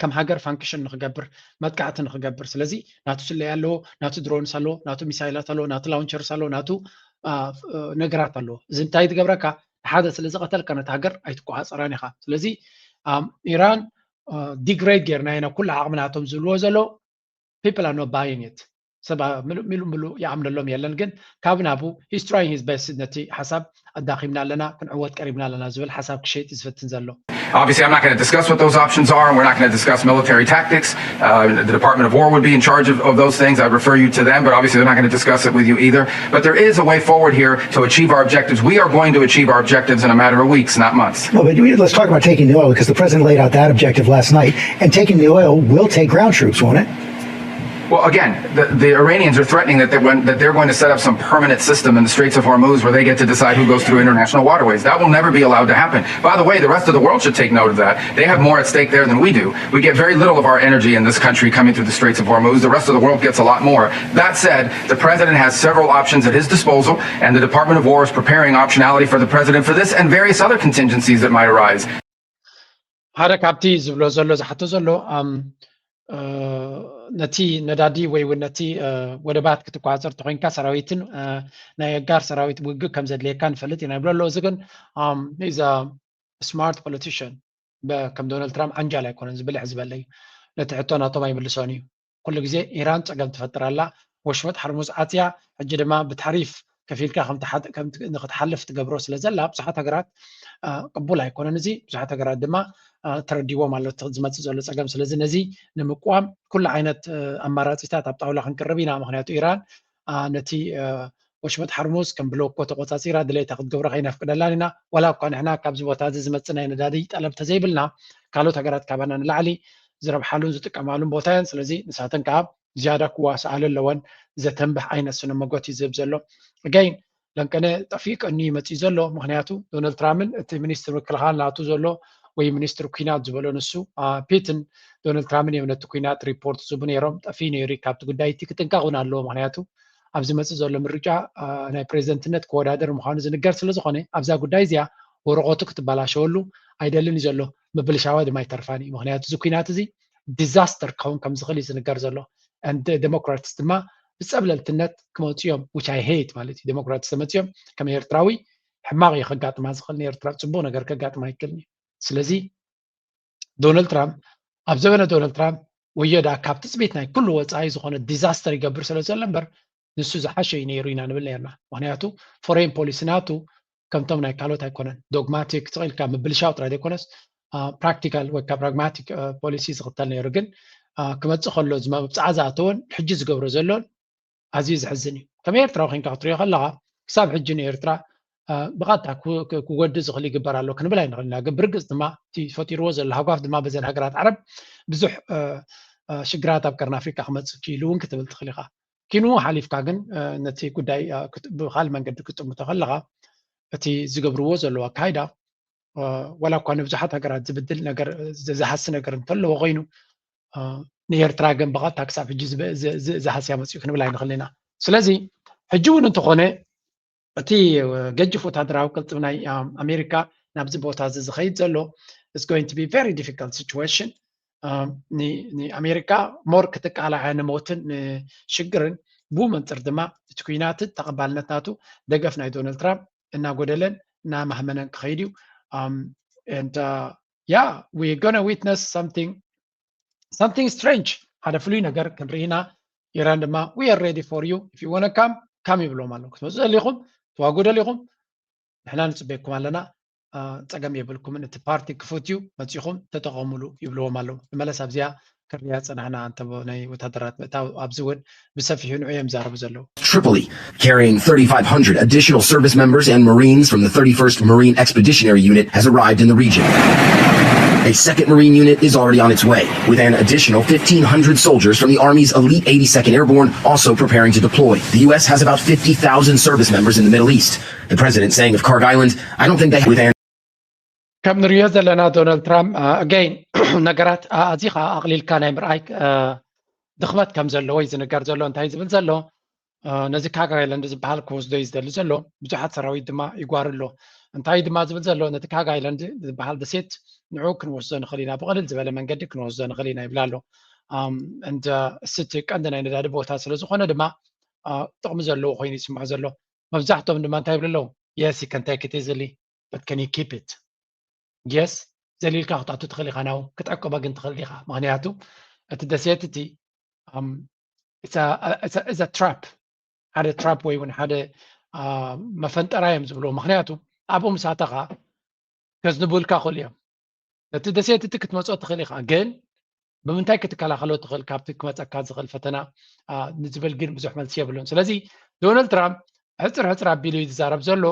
ከም ሃገር ፋንክሽን ንክገብር፣ መጥቃዕቲ ንክገብር። ስለዚ ናቱ ስለያ ኣለዎ፣ ናቱ ድሮንስ ኣለዎ፣ ናቱ ሚሳይላት ኣለዎ፣ ናቱ ላውንቸርስ ኣለዎ፣ ናቱ ነገራት ኣለዎ። እዚ እንታይ ትገብረካ? ሓደ ስለ ዝቐተልካ ነቲ ሃገር ኣይትቆፃፀራን ኢኻ። ስለዚ ኢራን ዲግሬድ ጌርና ኢና ኩሉ ዓቕሚ ናቶም ዝብልዎ ዘለዉ people are not buying it። ሰብ ምሉእ ምሉእ ይኣምነሎም የለን። ግን ካብ ናቡ he's trying his best ነቲ ሓሳብ ኣዳኺምና ኣለና፣ ክንዕወት ቀሪብና ኣለና ዝብል ሓሳብ ክሸይጥ ዝፍትን ዘሎ። Obviously, I'm not going to discuss what those options are, and we're not going to discuss military tactics. Uh, the Department of War would be in charge of, of those things. I'd refer you to them, but obviously, they're not going to discuss it with you either. But there is a way forward here to achieve our objectives. We are going to achieve our objectives in a matter of weeks, not months. No, but we, let's talk about taking the oil, because the president laid out that objective last night, and taking the oil will take ground troops, won't it? Well, again, the, the Iranians are threatening that, they, when, that they're going to set up some permanent system in the Straits of Hormuz where they get to decide who goes through international waterways. That will never be allowed to happen. By the way, the rest of the world should take note of that. They have more at stake there than we do. We get very little of our energy in this country coming through the Straits of Hormuz. The rest of the world gets a lot more. That said, the president has several options at his disposal, and the Department of War is preparing optionality for the president for this and various other contingencies that might arise. ሓደ ካብቲ ዝብሎ ዘሎ ዝሓቶ ዘሎ ነቲ ነዳዲ ወይ እውን ነቲ ወደባት ክትቆፃፀር ተኮይንካ ሰራዊትን ናይ ኣጋር ሰራዊት ውግእ ከም ዘድልየካ ንፈልጥ ኢና ይብሎ ኣሎ። እዚ ግን is a smart politician፣ ከም ዶናልድ ትራምፕ ዓንጃል ኣይኮነን፣ ዝብልሕ ዝበለ እዩ። ነቲ ሕቶ ናቶም ኣይምልሶን እዩ። ኩሉ ግዜ ኢራን ፀገም ትፈጥር ኣላ። ወሽመጥ ሓርሙዝ ዓፅያ፣ ሕጂ ድማ ብታሪፍ ከፊልካ ንክትሓልፍ ትገብሮ ስለ ዘላ ብዙሓት ሃገራት ቅቡል ኣይኮነን። እዚ ብዙሓት ሃገራት ድማ ተረዲዎም ኣሎ ዝመፅእ ዘሎ ፀገም። ስለዚ ነዚ ንምቅዋም ኩሉ ዓይነት ኣማራፂታት ኣብ ጣውላ ክንቅርብ ኢና። ምክንያቱ ኢራን ነቲ ወሽመጥ ሓርሙዝ ከም ብሎኮ ተቆፃፂራ ድሌታ ክትገብሮ ከይነፍቅደላን ኢና። ዋላ እኳ ንሕና ካብዚ ቦታ እዚ ዝመፅእ ናይ ነዳዲ ጠለብ ተዘይብልና ካልኦት ሃገራት ካባና ንላዕሊ ዝረብሓሉን ዝጥቀማሉን ቦታ እየን። ስለዚ ንሳተን ከዓ ዝያዳ ክዋስኣሉ ኣለወን። ዘተንብሕ ዓይነት ስነ መጎት እዩ ዝህብ ዘሎ። ገይን ለንቀነ ጠፊኡ ቀኒ ይመፅእ ዘሎ። ምክንያቱ ዶናልድ ትራምፕን እቲ ሚኒስትር ምክልኻል ናቱ ዘሎ ወይ ሚኒስትር ኩናት ዝበሎ ንሱ ፒትን ዶናልድ ትራምፕን እዮም ነቲ ኩናት ሪፖርት ዝቡ ነይሮም። ጠፊኡ ነይሩ ካብቲ ጉዳይ እቲ ክጥንቀቕ እውን ኣለዎ። ምክንያቱ ኣብዚ መፅእ ዘሎ ምርጫ ናይ ፕሬዚደንትነት ክወዳደር ምኳኑ ዝንገር ስለዝኮነ ኣብዛ ጉዳይ እዚኣ ወረቀቱ ክትበላሸወሉ ኣይደልን እዩ ዘሎ። ምብልሻዋ ድማ ኣይተርፋን እዩ። ምክንያቱ እዚ ኩናት እዚ ዲዛስተር ክኸውን ከም ዝኽእል እዩ ዝንገር ዘሎ። And ዴሞክራትስ ድማ ብፀብለልትነት ክመፁ እዮም፣ which I hate ማለት እዩ። ዴሞክራትስ ተመፅኦም ከም ኤርትራዊ ሕማቕ እዩ ከጋጥማ ዝኽእል። ንኤርትራ ፅቡቅ ነገር ከጋጥማ ኣይክእልን እዩ። ስለዚ ዶናልድ ትራምፕ ኣብ ዘበነ ዶናልድ ትራምፕ ወዮ ዳ ካብ ትፅቢት ናይ ኩሉ ወፃኢ ዝኾነ ዲዛስተር ይገብር ስለ ዘሎ እምበር ንሱ ዝሓሸ እዩ ነይሩ ኢና ንብል ነርና። ምክንያቱ ፎሬን ፖሊሲ ናቱ ከምቶም ናይ ካልኦት ኣይኮነን። ዶግማቲክ ትኽኢልካ ምብልሻው ጥራይ ዘይኮነስ ፕራክቲካል ወይ ካብ ፕራግማቲክ ፖሊሲ ዝኽተል ነይሩ። ግን ክመፅእ ከሎ መብፅዓ ዝኣተወን ሕጂ ዝገብሮ ዘሎን ኣዝዩ ዘሕዝን እዩ። ከም ኤርትራዊ ኮይንካ ክትሪኦ ከለካ ክሳብ ሕጂ ንኤርትራ ብቐጥታ ክጎድእ ዝኽእል ይግበር ኣሎ ክንብል ኣይንኽእል ኢና። ግን ብርግፅ ድማ እቲ ፈጢርዎ ዘሎ ሃጓፍ ድማ በዘን ሃገራት ዓረብ ብዙሕ ሽግራት ኣብ ቀርኒ ኣፍሪካ ክመፅእ ክኢሉ እውን ክትብል ትኽእል ኢኻ። ኪኑ ሓሊፍካ ግን ነቲ ጉዳይ ብካል መንገዲ ክትጥምቶ ከለካ እቲ ዝገብርዎ ዘለዉ ኣካይዳ ዋላ እኳ ንብዙሓት ሃገራት ዝብድል ነገር ዝሃሲ ነገር እንተለዎ ኮይኑ ንኤርትራ ግን ብቐጥታ ክሳብ ሕጂ ዝሃስያ መፅኡ ክንብል ኣይንኽእል ኢና። ስለዚ ሕጂ እውን እንተኾነ እቲ ገጅፍ ወታደራዊ ቅልጥፍ ናይ ኣሜሪካ ናብዚ ቦታ እዚ ዝኸይድ ዘሎ it's going to be very difficult situation ንኣሜሪካ ሞር ክትቃላዐ ንሞትን ንሽግርን ብኡ መንፅር ድማ እቲ ኩናትን ተቐባልነት ናቱ ደገፍ ናይ ዶናልድ ትራምፕ እናጎደለን እናማህመነን ክኸይድ እዩ። And yeah, we gonna witness something something strange ሓደ ፍሉይ ነገር ክንርኢ ኢና። ኢራን ድማ we are ready for you, if you wanna come, come ይብልዎም ኣለዉ። ክትመፁ ደሊኹም ትዋጉ ደሊኹም ንሕና ንፅበየኩም ኣለና። ፀገም የብልኩምን፣ እቲ ፓርቲ ክፉት እዩ፣ መፂኹም ተጠቐሙሉ ይብልዎም ኣለዉ። ንመለስ ኣብዚኣ ክንሪኣ ፀናሕና እንተ ናይ ወታደራት ምእታው ኣብዚ እውን ብሰፊሑ ንዑ እዮም ዛረቡ ዘለዉ። Tripoli, carrying thirty-five hundred additional service members and Marines from the thirty-first Marine Expeditionary Unit, has arrived in the region. A second Marine unit is already on its way, with an additional fifteen hundred soldiers from the Army's elite eighty-second Airborne also preparing to deploy. The U S has about fifty thousand service members in the Middle East. The president saying of Kharg Island, I don't think they with an ከም ንሪኦ ዘለና ዶናልድ ትራምፕ ኣገይን ነገራት ኣዚኻ ኣቕሊልካ ናይ ምርኣይ ድኽመት ከም ዘለዎ እዩ ዝንገር ዘሎ። እንታይ ዝብል ዘሎ ነዚ ካግ ኣይላንድ ዝበሃል ክወስዶ እዩ ዝደሊ ዘሎ። ብዙሓት ሰራዊት ድማ ይጓር ኣሎ። እንታይ ድማ ዝብል ዘሎ ነቲ ካግ ኣይላንድ ዝበሃል ደሴት ንዑ ክንወስዶ ንኽእል ኢና፣ ብቐልል ዝበለ መንገዲ ክንወስዶ ንኽእል ኢና ይብል ኣሎ። እንደ ስቲ ቀንዲ ናይ ነዳዲ ቦታ ስለ ዝኾነ ድማ ጥቕሚ ዘለዎ ኮይኑ ይስምዖ ዘሎ። መብዛሕትኦም ድማ እንታይ ይብሉ ኣለዉ? Yes, you can take it easily, but can you keep it? Yes, ዘሊልካ ክትኣቱ ትኽእል ኢኻ፣ ናው ክትዕቅቦ ግን ትኽእል ኢኻ። ምክንያቱ እቲ ደሴት እቲ እዛ ትራፕ ሓደ ትራፕ ወይ እውን ሓደ መፈንጠራ እዮም ዝብልዎ። ምክንያቱ ኣብኡ ምስ ኣተኻ ከዝንቡልካ ክእሉ እዮም። ነቲ ደሴት እቲ ክትመፅኦ ትኽእል ኢኻ፣ ግን ብምንታይ ክትከላኸሎ ትኽእል ካብቲ ክመፀካ ዝኽእል ፈተና ንዝብል ግን ብዙሕ መልሲ የብሉን። ስለዚ ዶናልድ ትራምፕ ሕፅር ሕፅር ኣቢሉ እዩ ዝዛረብ ዘሎ።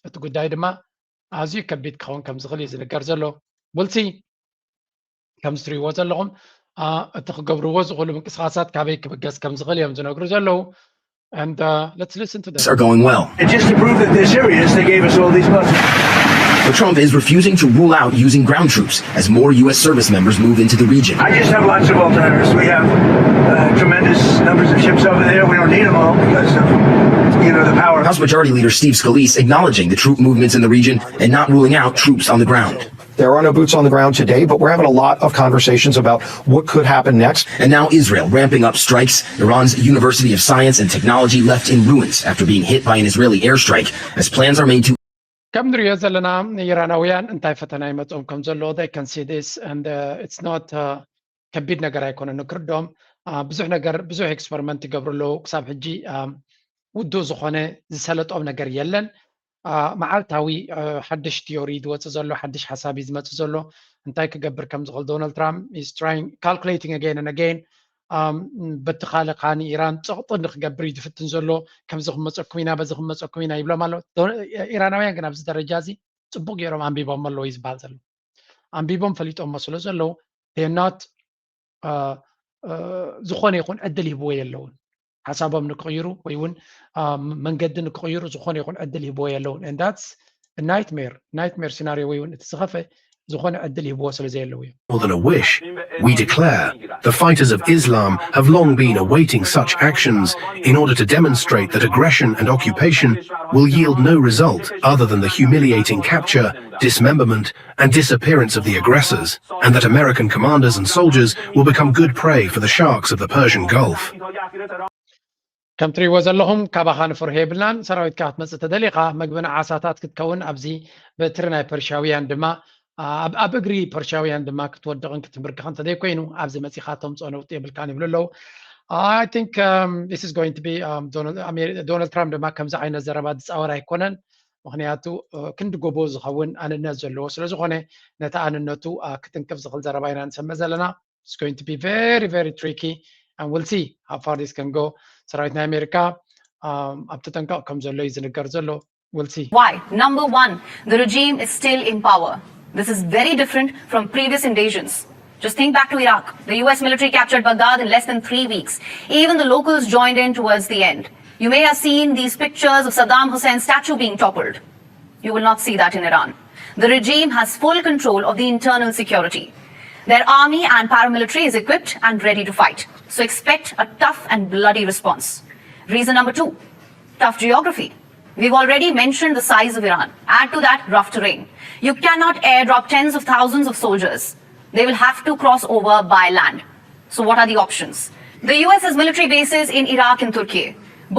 እቲ ጉዳይ ድማ ኣዝዩ ከቢድ ክኸውን ከም ዝኽእል እዩ ዝንገር ዘሎ። ውልሲ ከም ዝትሪእዎ ዘለኹም እቲ ክገብርዎ ዝኽእሉ ምንቅስቃሳት ካበይ ክብገስ ከም ዝኽእል እዮም ዝነግሩ ዘለዉ። And uh, let's listen to this. Are going well. And just to prove that they're serious, they gave us all these buses. But Trump is refusing to rule out using ground troops as more U S service members move into the region. I just have lots of alternatives. We have uh, tremendous numbers of ships over there. We don't need them all because of you know the power. House Majority Leader Steve Scalise acknowledging the troop movements in the region and not ruling out troops on the ground. There are no boots on the ground today, but we're having a lot of conversations about what could happen next. And now Israel ramping up strikes. Iran's University of Science and Technology left in ruins after being hit by an Israeli airstrike as plans are made to ከም ንሪኦ ዘለና ኢራናውያን እንታይ ፈተና ይመፅኦም ከም ዘሎ they can see this and uh, it's not uh, ከቢድ ነገር ኣይኮነን ንክርድኦም። ብዙሕ ነገር ብዙሕ ኤክስፐሪመንት ይገብሩ ኣለዉ ክሳብ ሕጂ ውዱእ ዝኾነ ዝሰለጦም ነገር የለን። መዓልታዊ ሓድሽ ቲዮሪ ዝወፅእ ዘሎ፣ ሓድሽ ሓሳብ እዩ ዝመፅእ ዘሎ። እንታይ ክገብር ከም ዝኽእል ዶናልድ ትራምፕ is trying, calculating again and again። በቲ ካልእ ከኣ ንኢራን ፀቕጢ ንክገብር እዩ ዝፍትን ዘሎ። ከምዚ ክመፀኩም ኢና፣ በዚ ክመፀኩም ኢና ይብሎም ኣሎ። ኢራናውያን ግን ኣብዚ ደረጃ እዚ ፅቡቅ ገይሮም ኣንቢቦም ኣለዉ እዩ ዝበሃል ዘሎ። ኣንቢቦም ፈሊጦሞ ስለ ዘለዉ not ዝኾነ ይኹን ዕድል ሂብዎ የለውን ሓሳቦም ንክቕይሩ ወይ እውን መንገዲ ንክቕይሩ ዝኾነ ይኹን ዕድል ሂብዎ የለውን። And that's nightmare, nightmare scenario ወይ እውን እቲ ዝኸፈ ዝኾነ ዕድል ሂብዎ ስለ ዘየለዉ እዮም። More than a wish, we declare the fighters of Islam have long been awaiting such actions in order to demonstrate that aggression and occupation will yield no result other than the humiliating capture, dismemberment, and disappearance of the aggressors, and that American commanders and soldiers will become good prey for the sharks of the Persian Gulf. ከም ትሪእዎ ዘለኹም ካባኻ ንፍርሆ የብልናን። ሰራዊትካ ክትመፅእ ተደሊኻ መግቢ ንዓሳታት ክትከውን ኣብዚ በትሪ ናይ ፐርሻውያን ድማ ኣብ እግሪ ፐርሻውያን ድማ ክትወድቕን ክትንብርክኽን ተዘይኮይኑ ኣብዚ መፂኻ ተምፅኦ ነውጢ የብልካን ይብሉ ኣለዉ። I think this is going to be Donald Trump ድማ ከምዚ ዓይነት ዘረባ ዝፃወር ኣይኮነን። ምክንያቱ ክንዲ ጎቦ ዝኸውን ኣንነት ዘለዎ ስለ ዝኾነ ነቲ ኣንነቱ ክትንክፍ ዝኽእል ዘረባ ኢና ንሰምዕ ዘለና። It's going to be very, very tricky, and we'll see how far this can go. ሰራዊት ናይ ኣሜሪካ ኣብ ተጠንቀቕ ከም ዘሎ እዩ ዝንገር ዘሎ። We'll see. Why? Number one, the regime is still in power. This is very different from previous invasions. Just think back to Iraq. The U S military captured Baghdad in less than three weeks. Even the locals joined in towards the end. You may have seen these pictures of Saddam Hussein's statue being toppled. You will not see that in Iran. The regime has full control of the internal security. Their army and paramilitary is equipped and ready to fight. So expect a tough and bloody response. Reason number two, tough geography. We've already mentioned the size of Iran. Add to that rough terrain. You cannot airdrop tens of thousands of soldiers. They will have to cross over by land. So what are the options? The U S has military bases in Iraq and Turkey.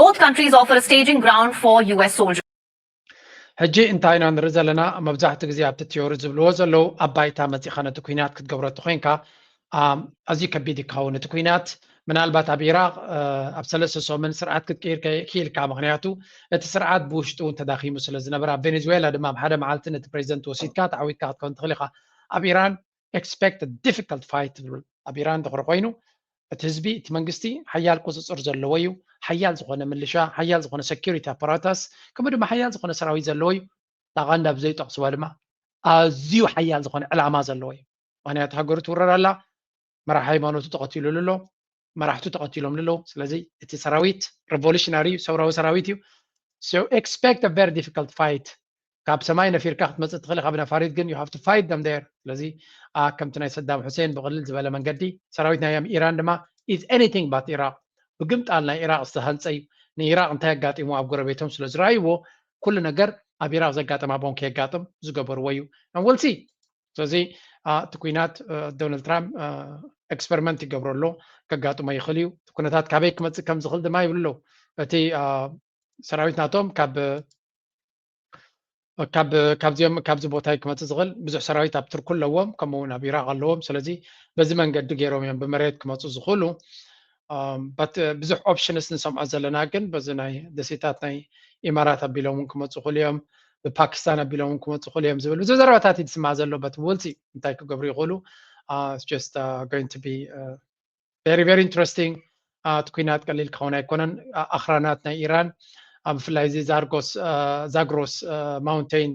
Both countries offer a staging ground for U S soldiers. ሕጂ እንታይ ኢና ንርኢ ዘለና? መብዛሕትኡ ግዜ ኣብቲ ቲዮሪ ዝብልዎ ዘለዉ ኣብ ባይታ መፂኻ ነቲ ኩናት ክትገብሮ ተኮይንካ ኣዝዩ ከቢድ ይካውን እቲ ኩናት። ምናልባት ኣብ ኢራቅ ኣብ ሰለስተ ሰሙን ስርዓት ክትቅይር ክኢልካ፣ ምክንያቱ እቲ ስርዓት ብውሽጡ እውን ተዳኪሙ ስለ ዝነበረ። ኣብ ቬኔዙዌላ ድማ ኣብ ሓደ መዓልቲ ነቲ ፕሬዚደንት ወሲድካ ተዓዊትካ ክትከውን ትኽእል ኢኻ። ኣብ ኢራን expect difficult fight ትብል ኣብ ኢራን ድኽሪ ኮይኑ እቲ ህዝቢ እቲ መንግስቲ ሓያል ቁፅፅር ዘለዎ እዩ። ሓያል ዝኾነ ምልሻ፣ ሓያል ዝኾነ security apparatus፣ ከምኡ ድማ ሓያል ዝኾነ ሰራዊት ዘለዎ እዩ። ላቃንዳ ብዘይጠቕስዋ ድማ ኣዝዩ ሓያል ዝኾነ ዕላማ ዘለዎ እዩ። ምክንያቱ ሃገሩ ትውረር ኣላ፣ መራሕ ሃይማኖቱ ተቐቲሉሉ ኣሎ፣ መራሕቱ ተቐቲሎም ኣለዉ። ስለዚ እቲ ሰራዊት revolutionary ሰውራዊ ሰራዊት እዩ። So expect a very difficult fight። ካብ ሰማይ ነፊርካ ክትመፅእ ትኽእል ካብ ነፋሪት ግን you have to fight them there። ስለዚ ከምቲ ናይ ሰዳም ሁሴን ብቕልል ዝበለ መንገዲ ሰራዊት ናይ ኢራን ድማ is anything but ኢራቅ። ብግምጣል ናይ ኢራቅ ዝተሃንፀ እዩ። ንኢራቅ እንታይ ኣጋጢሙ ኣብ ጎረቤቶም ስለ ዝረኣይዎ ኩሉ ነገር ኣብ ኢራቅ ዘጋጠማ ቦን ከየጋጥም ዝገበርዎ እዩ። And we'll see። ስለዚ እቲ ኩናት ዶናልድ ትራምፕ experiment ይገብሮ ኣሎ። ከጋጥሞ ይኽእል እዩ። እቲ ኩነታት ካበይ ክመፅእ ከም ዝኽእል ድማ ይብሉ ኣለዉ። እቲ ሰራዊት ናቶም ካብ ካብዚኦም ካብዚ ቦታ ክመፅእ ዝኽእል ብዙሕ ሰራዊት ኣብ ቱርኪ ኣለዎም፣ ከምኡ እውን ኣብ ኢራቅ ኣለዎም። ስለዚ በዚ መንገዲ ገይሮም እዮም ብመሬት ክመፁ ዝኽእሉ። ብዙሕ options ንሰምዖ ዘለና ግን በዚ ናይ ደሴታት ናይ ኢማራት ኣቢሎም እውን ክመፁ ይኽእሉ እዮም፣ ብፓኪስታን ኣቢሎም እውን ክመፁ ይኽእሉ እዮም ዝብል ብዙሕ ዘረባታት እዩ ዝስማዕ ዘሎ። But we'll see እንታይ ክገብሩ ይኽእሉ። It's just going to be very very interesting። እቲ ኩናት ቀሊል ክኸውን ኣይኮነን። ኣኽራናት ናይ ኢራን ብፍላይ እዚ ዛርጎስ ዛግሮስ mountain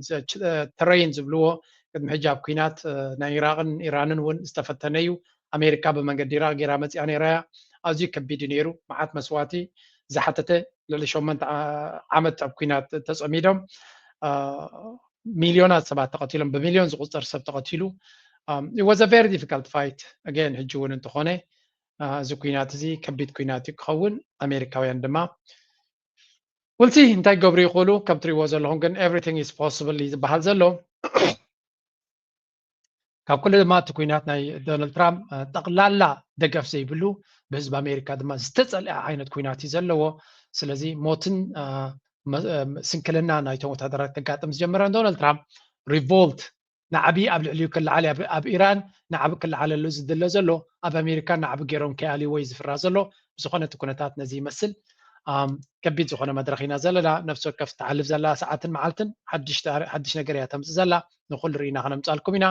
terrain ዝብልዎ ቅድሚ ሕጂ ኣብ ኩናት ናይ ኢራቅን ኢራንን እውን ዝተፈተነ እዩ። ኣሜሪካ ብመንገዲ ኢራቅ ገይራ መፂኣ ነይራ እያ። ኣዝዩ ከቢድ እዩ ነይሩ። መዓት መስዋእቲ ዝሓተተ ልዕሊ ሸሞንተ ዓመት ኣብ ኩናት ተፀሚዶም ሚልዮናት ሰባት ተቐቲሎም፣ ብሚልዮን ዝቁፀር ሰብ ተቐቲሉ። It was a very difficult fight again። ሕጂ እውን እንተኾነ እዚ ኩናት እዚ ከቢድ ኩናት እዩ ክኸውን። ኣሜሪካውያን ድማ we'll see እንታይ ክገብሩ ይኽእሉ። ከም ትሪእዎ ዘለኹም ግን everything is possible እዩ ዝበሃል ዘሎ። ካብ ኩሉ ድማ እቲ ኩናት ናይ ዶናልድ ትራምፕ ጠቕላላ ደገፍ ዘይብሉ ብህዝቢ ኣሜሪካ ድማ ዝተፀልአ ዓይነት ኩናት እዩ ዘለዎ። ስለዚ ሞትን ስንክልና ናይቶም ወታደራት ከጋጥም ዝጀመረ ዶናልድ ትራምፕ revolt ናዕቢ ኣብ ልዕሊኡ ክለዓል ኣብ ኢራን ናዕቢ ክለዓለሉ ዝድለ ዘሎ ኣብ ኣሜሪካ ናዕቢ ገይሮም ከይኣልይዎ እዩ ዝፍራ ዘሎ። ብዝኾነ እቲ ኩነታት ነዚ ይመስል። ከቢድ ዝኾነ መድረኽ ኢና ዘለና። ነፍሲ ወከፍ ትሓልፍ ዘላ ሰዓትን መዓልትን ሓድሽ ነገር እያ ተምፅእ ዘላ። ንኩሉ ርኢና ከነምፃልኩም ኢና።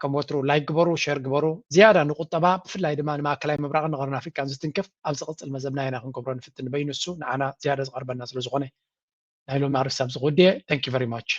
ከም ወትሩ ላይክ ግበሩ፣ ሸር ግበሩ። ዝያዳ ንቁጠባ ብፍላይ ድማ ንማእከላይ ምብራቕን ንቐርኒ ኣፍሪቃን ዝትንክፍ ኣብ ዝቕፅል መዘብና ኢና ክንገብሮ ንፍትን። በይኑ እሱ ንዓና ዝያዳ ዝቐርበና ስለ ዝኾነ ናይ ሎሚ ኣርእስቲ ኣብዚ ክውድየ። Thank you very much።